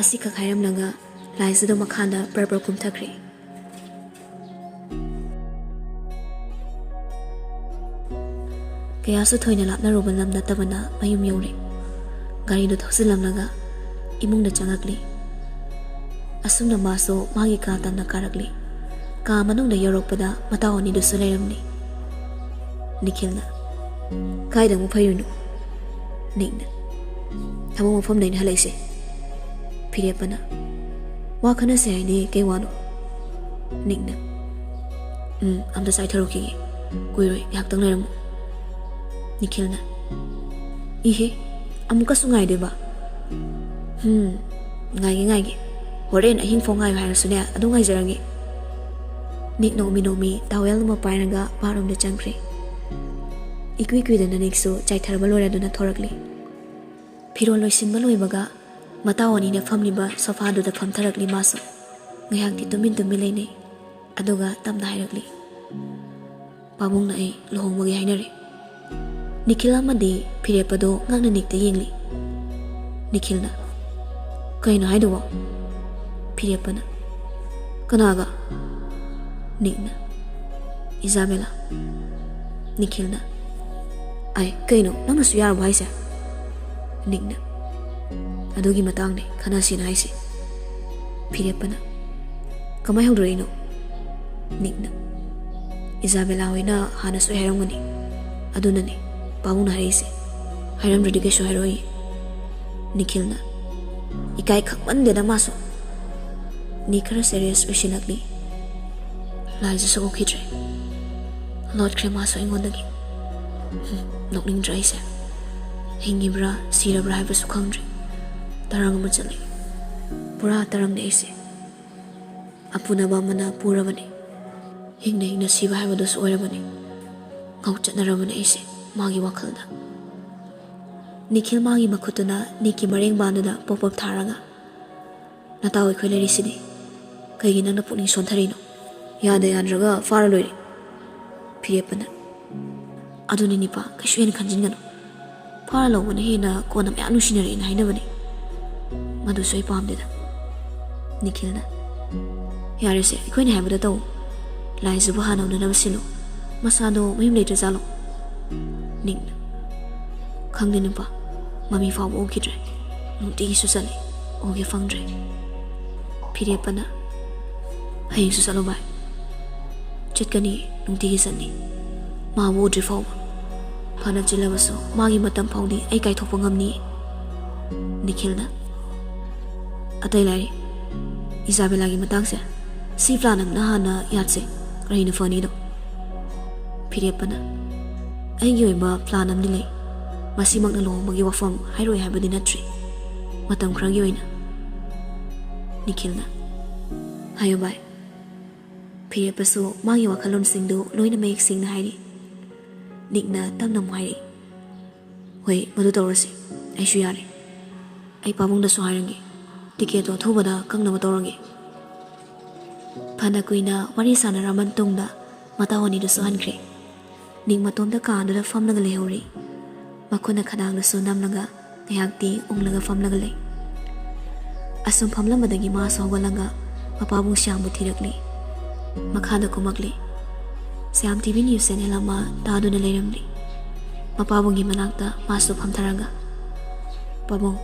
ꯑꯁꯤꯈꯛ ꯍꯥꯏꯔꯝꯂꯒ ꯂꯥꯏꯖꯗꯣ ꯃꯈꯥꯗ ꯄ꯭ꯔ ꯄ꯭ꯔ ꯀꯨꯝꯊꯈ꯭ꯔꯦ꯫ ꯀꯌꯥꯁꯨ ꯊꯣꯏꯅ ꯂꯥꯞꯅꯔꯨꯕ ꯂꯝ ꯅꯠꯇꯕꯅ ꯃꯌꯨꯝ ꯌꯧꯔꯦ꯫ ꯒꯥꯔꯤꯗꯨ ꯊꯧꯖꯤꯜꯂꯝꯂꯒ ꯏꯃꯨꯡꯗ ꯆꯪꯉꯛꯂꯤ꯫ ꯑꯁꯨꯝꯅ ꯃꯥꯁꯨ ꯃꯥꯒꯤ ꯀꯥ ꯇꯝꯅ ꯀꯥꯔꯛꯂꯤ꯫ ꯀꯥ ꯃꯅꯨꯡꯗ ꯌꯧꯔꯛꯄꯗ ꯃꯇꯥꯎ ꯑꯅꯤꯗꯨꯁꯨ ꯂꯩꯔꯝꯂꯤ꯫ ꯅꯤꯈꯤꯜꯅ, "ꯀꯥꯏꯗ ꯑꯃꯨꯛ ꯐꯩꯔꯨꯏꯅꯣ?" ꯅꯤꯛꯅ, "ꯊꯕꯛ ꯃꯐꯝꯗꯩꯅ ꯍꯜꯂꯛꯏꯁꯦ꯫" ꯐꯤꯔꯦꯞꯄꯅ, "ꯋꯥ ꯈꯟꯅꯁꯦ ꯍꯥꯏꯗꯤ ꯀꯩ ꯋꯥꯅꯣ?" ꯅꯤꯛꯅ, "ꯎꯝ, ꯑꯝꯇ ꯆꯥꯏꯊꯔꯨꯈꯤꯒꯦ, ꯀꯨꯏꯔꯣꯏ, ꯉꯥꯏꯍꯥꯛꯇꯪ ꯂꯩꯔꯝꯃꯨ꯫" ꯅꯤꯈꯤꯜꯅ, "ꯏꯍꯦ, ꯑꯃꯨꯛꯀꯁꯨ ꯉꯥꯏꯗꯣꯏꯕ? ꯍꯨꯝ, ꯉꯥꯏꯒꯦ, ꯉꯥꯏꯒꯦ꯫ ꯍꯣꯔꯦꯟ ꯑꯍꯤꯡ ꯐꯥꯎ ꯉꯥꯏꯌꯨ ꯍꯥꯏꯔꯁꯨꯅꯦ, ꯑꯗꯨꯝ ꯉꯥꯏꯖꯔꯒꯦ꯫" ꯅꯤꯛ ꯅꯣꯛꯃꯤ ꯅꯣꯛꯃꯤ ꯇꯥꯋꯦꯜ ꯑꯃ ꯄꯥꯏꯔꯒ ꯕꯥꯠꯔꯨꯝꯗ ꯆꯪꯈ꯭ꯔꯦ꯫ ꯏꯀꯨꯏ ꯀꯨꯏꯗꯅ ꯅꯤꯛꯁꯨ ꯆꯥꯏꯊꯔꯕ ꯂꯣꯏꯔꯗꯨꯅ ꯊꯣꯔꯛꯂꯤ꯫ ꯐꯤꯔꯣꯜ ꯂꯣꯏꯁꯤꯟꯕ ꯂꯣꯏꯕꯒ ꯃꯇꯥꯎ ꯑꯅꯤꯅ ꯐꯝꯂꯤꯕ ꯁꯣꯐꯥꯗꯨꯗ ꯐꯝꯊꯔꯛꯂꯤ ꯃꯥꯁꯨ꯫ ꯉꯥꯏꯍꯥꯛꯇꯤ ꯇꯨꯃꯤꯟ ꯇꯨꯃꯤꯟ ꯂꯩꯅꯩ꯫ ꯑꯗꯨꯒ ꯇꯞꯅ ꯍꯥꯏꯔꯛꯂꯤ, "ꯄꯥꯕꯨꯡꯅ ꯑꯩ ꯂꯨꯍꯣꯡꯕꯒꯤ ꯍꯥꯏꯅꯔꯦ꯫" ꯅꯤꯈꯤꯜ ꯑꯃꯗꯤ ꯐꯤꯔꯦꯞꯄꯗꯣ ꯉꯛꯅ ꯅꯤꯛꯇ ꯌꯦꯡꯂꯤ꯫ ꯅꯤꯈꯤꯜꯅ, "ꯀꯩꯅꯣ ꯍꯥꯏꯗꯨꯕꯣ?" ꯐꯤꯔꯦꯞꯄꯅ, "ꯀꯅꯥꯒ?" ꯅꯤꯛꯅ, "ꯏꯖꯥꯕꯦꯂꯥ꯫" ꯅꯤꯈꯤꯜꯅ, "ꯑꯥꯏ, ꯀꯩꯅꯣ, ꯅꯪꯅꯁꯨ ꯌꯥꯔꯕꯣ ꯍꯥꯏꯁꯦ?" ꯅꯤꯛꯅ, "ꯑꯗꯨꯒꯤ ꯃꯇꯥꯡꯅꯦ ꯈꯟꯅꯁꯤꯅ ꯍꯥꯏꯁꯦ꯫" ꯐꯤꯔꯦꯞꯄꯅ, "ꯀꯃꯥꯏ ꯍꯧꯗꯣꯔꯛꯏꯅꯣ?" ꯅꯤꯛꯅ, "ꯏꯖꯥꯕꯦꯂꯥ ꯍꯣꯏꯅ ꯍꯥꯟꯅ ꯁꯣꯏ ꯍꯥꯏꯔꯝꯒꯅꯤ, ꯑꯗꯨꯅꯅꯦ ꯄꯥꯕꯨꯡꯅ ꯍꯥꯏꯔꯛꯏꯁꯦ꯫ ꯍꯥꯏꯔꯝꯗ꯭ꯔꯗꯤ ꯀꯩꯁꯨ ꯍꯥꯏꯔꯛꯑꯣꯏ꯫" ꯅꯤꯈꯤꯜꯅ, "ꯏꯀꯥꯏ ꯈꯪꯃꯟꯗꯦꯗ ꯃꯥꯁꯨ꯫" ꯅꯤꯛ ꯈꯔ ꯁꯦꯔꯤꯌꯁ ꯑꯣꯏꯁꯤꯜꯂꯛꯂꯤ꯫ ꯂꯥꯏꯖꯁꯨ ꯎꯈꯤꯗ꯭ꯔꯦ꯫ ꯂꯣꯠꯈ꯭ꯔꯦ ꯃꯥꯁꯨ ꯑꯩꯉꯣꯟꯗꯒꯤ꯫ ꯍꯨꯝ, ꯅꯣꯛꯅꯤꯡꯗ꯭ꯔꯥ ꯑꯩꯁꯦ? ꯍꯤꯡꯉꯤꯕ꯭ꯔꯥ ꯁꯤꯔꯕ꯭ꯔꯥ ꯍꯥꯏꯕꯁꯨ ꯈꯪꯗ꯭ꯔꯦ꯫ ꯇꯔꯪ ꯑꯃ ꯆꯠꯂꯦ꯫ ꯄꯨꯔꯥ ꯇꯔꯪꯅꯦ ꯑꯩꯁꯦ꯫ ꯑꯄꯨꯅꯕ ꯑꯃꯅ ꯄꯨꯔꯕꯅꯤ꯫ ꯍꯤꯡꯅ ꯍꯤꯡꯅ ꯁꯤꯕ ꯍꯥꯏꯕꯗꯨꯁꯨ ꯑꯣꯏꯔꯕꯅꯤ꯫ ꯉꯥꯎꯆꯠꯅꯔꯕꯅꯤ ꯑꯩꯁꯦ ꯃꯥꯒꯤ ꯋꯥꯈꯜꯗ꯫ ꯅꯤꯈꯤꯜ ꯃꯥꯒꯤ ꯃꯈꯨꯠꯇꯨꯅ ꯅꯤꯛꯀꯤ ꯃꯔꯦꯡꯕꯥꯟꯗꯨꯗ ꯄꯣꯞ ꯄꯣꯞ ꯊꯥꯔꯒ, "ꯅꯇꯥꯎ ꯑꯩꯈꯣꯏ ꯂꯩꯔꯤꯁꯤꯗꯤ꯫ ꯀꯩꯒꯤ ꯅꯪꯅ ꯄꯨꯛꯅꯤꯡ ꯁꯣꯟꯊꯔꯤꯅꯣ? ꯌꯥꯗ ꯌꯥꯗ꯭ꯔꯒ ꯐꯥꯔ ꯂꯣꯏꯔꯦ꯫" ꯐꯤꯔꯦꯞꯄꯅ, "ꯑꯗꯨꯅꯤ ꯅꯤꯄꯥ, ꯀꯩꯁꯨ ꯍꯦꯟꯅ ꯈꯟꯖꯤꯟꯒꯅꯨ꯫ ꯐꯥꯔ ꯂꯧꯕꯅ ꯍꯦꯟꯅ ꯀꯣꯟꯅ ꯃꯌꯥꯝ ꯅꯨꯡꯁꯤꯅꯔꯛꯑꯦꯅ ꯍꯥꯏꯅꯕꯅꯤ꯫ "ꯃꯗꯨꯁꯨ ꯑꯩ ꯄꯥꯝꯗꯦꯗ꯫" ꯅꯤꯈꯤꯜꯅ, "ꯌꯥꯔꯦꯁꯦ, ꯑꯩꯈꯣꯏꯅ ꯍꯥꯏꯕꯗ ꯇꯧ꯫ ꯂꯥꯏꯖꯕꯨ ꯍꯥꯟꯅ ꯎꯅꯅꯕ ꯁꯤꯜꯂꯨ꯫ ꯃꯁꯥꯗꯣ ꯃꯌꯨꯝ ꯂꯩꯇ꯭ꯔꯖꯥꯠꯂꯣ?" ꯅꯤꯛꯅ, "ꯈꯪꯗꯦ ꯅꯨꯄꯥ, ꯃꯃꯤ ꯐꯥꯎꯕ ꯎꯈꯤꯗ꯭ꯔꯦ꯫ ꯅꯨꯡꯇꯤꯒꯤꯁꯨ ꯆꯠꯂꯤ, ꯎꯒꯦ ꯐꯪꯗ꯭ꯔꯦ꯫" ꯐꯤꯔꯦꯞꯄꯅ, "ꯍꯌꯦꯡꯁꯨ ꯆꯠꯂꯣ ꯚꯥꯏ꯫" "ꯆꯠꯀꯅꯤ, ꯅꯨꯡꯇꯤꯒꯤ ꯆꯠꯅꯤ꯫ ꯃꯥꯕꯨ ꯎꯗ꯭ꯔꯤ ꯐꯥꯎꯕ꯫ ꯐꯅ ꯆꯤꯜꯂꯕꯁꯨ ꯃꯥꯒꯤ ꯃꯇꯝ ꯐꯥꯎꯗꯤ ꯑꯩ ꯀꯥꯏꯊꯣꯛꯄ ꯉꯝꯅꯤ꯫" ꯅꯤꯈꯤꯜꯅ, "ꯑꯇꯩ ꯂꯥꯏꯔꯤ, ꯏꯖꯥꯕꯦꯂꯥꯒꯤ ꯃꯇꯥꯡꯁꯦ, ꯁꯤ ꯄ꯭ꯂꯥꯟ ꯑꯃꯅ ꯍꯥꯟꯅ ꯌꯥꯠꯁꯦ꯫ ꯀꯔꯤꯅ ꯐꯅꯤꯗꯣ?" ꯐꯤꯔꯦꯞꯄꯅ, "ꯑꯩꯒꯤ ꯑꯣꯏꯕ ꯄ꯭ꯂꯥꯟ ꯑꯃꯗꯤ ꯂꯩ꯫ ꯃꯁꯤꯃꯛꯅ ꯂꯨꯍꯣꯡꯕꯒꯤ ꯋꯥꯐꯝ ꯍꯥꯏꯔꯣꯏ ꯍꯥꯏꯕꯗꯤ ꯅꯠꯇ꯭ꯔꯤ꯫ ꯃꯇꯝ ꯈꯔꯒꯤ ꯑꯣꯏꯅ꯫" ꯅꯤꯈꯤꯜꯅ, "ꯍꯥꯏꯌꯨ ꯚꯥꯏ꯫" ꯐꯤꯔꯦꯞꯄꯁꯨ ꯃꯥꯒꯤ ꯋꯥꯈꯜꯂꯣꯟꯁꯤꯡꯗꯨ ꯂꯣꯏꯅ ꯃꯌꯦꯛ ꯁꯦꯡꯅ ꯍꯥꯏꯔꯤ꯫ ꯅꯤꯛꯅ ꯇꯞꯅ ꯑꯃꯨꯛ ꯍꯥꯏꯔꯤ, "ꯍꯣꯏ, ꯃꯗꯨ ꯇꯧꯔꯁꯤ꯫ ꯑꯩꯁꯨ ꯌꯥꯔꯦ꯫ ꯑꯩ ꯄꯥꯕꯨꯡꯗꯁꯨ ꯍꯥꯏꯔꯒꯦ꯫ ꯇꯤꯀꯦꯠꯇꯣ ꯑꯊꯨꯕꯗ ꯀꯛꯅꯕ ꯇꯧꯔꯒꯦ꯫" ꯐꯅ ꯀꯨꯏꯅ ꯋꯥꯔꯤ ꯁꯥꯟꯅꯔꯕ ꯃꯇꯨꯡꯗ ꯃꯇꯥꯎ ꯑꯅꯤꯗꯨꯁꯨ ꯍꯟꯈ꯭ꯔꯦ꯫ ꯅꯤꯛ ꯃꯇꯣꯝꯇ ꯀꯥꯗꯨꯗ ꯐꯝꯂꯒ ꯂꯩꯍꯧꯔꯤ꯫ ꯃꯈꯨꯠꯅ ꯈꯗꯥꯡꯗꯁꯨ ꯅꯝꯂꯒ ꯉꯥꯏꯍꯥꯛꯇꯤ ꯎꯪꯂꯒ ꯐꯝꯂꯒ ꯂꯩ꯫ ꯑꯁꯨꯝ ꯐꯝꯂꯝꯕꯗꯒꯤ ꯃꯥꯁꯨ ꯍꯧꯒꯠꯂꯒ ꯃꯄꯥꯕꯨꯡ ꯁ꯭ꯌꯥꯝꯕꯨ ꯊꯤꯔꯛꯂꯤ꯫ ꯃꯈꯥꯗ ꯀꯨꯝꯃꯛꯂꯤ꯫ Shyam T V news channel ꯑꯃ ꯇꯥꯗꯨꯅ ꯂꯩꯔꯝꯂꯤ꯫ ꯃꯄꯥꯕꯨꯡꯒꯤ ꯃꯅꯥꯛꯇ ꯃꯥꯁꯨ ꯐꯝꯊꯔꯒ, "ꯄꯥꯕꯨꯡ,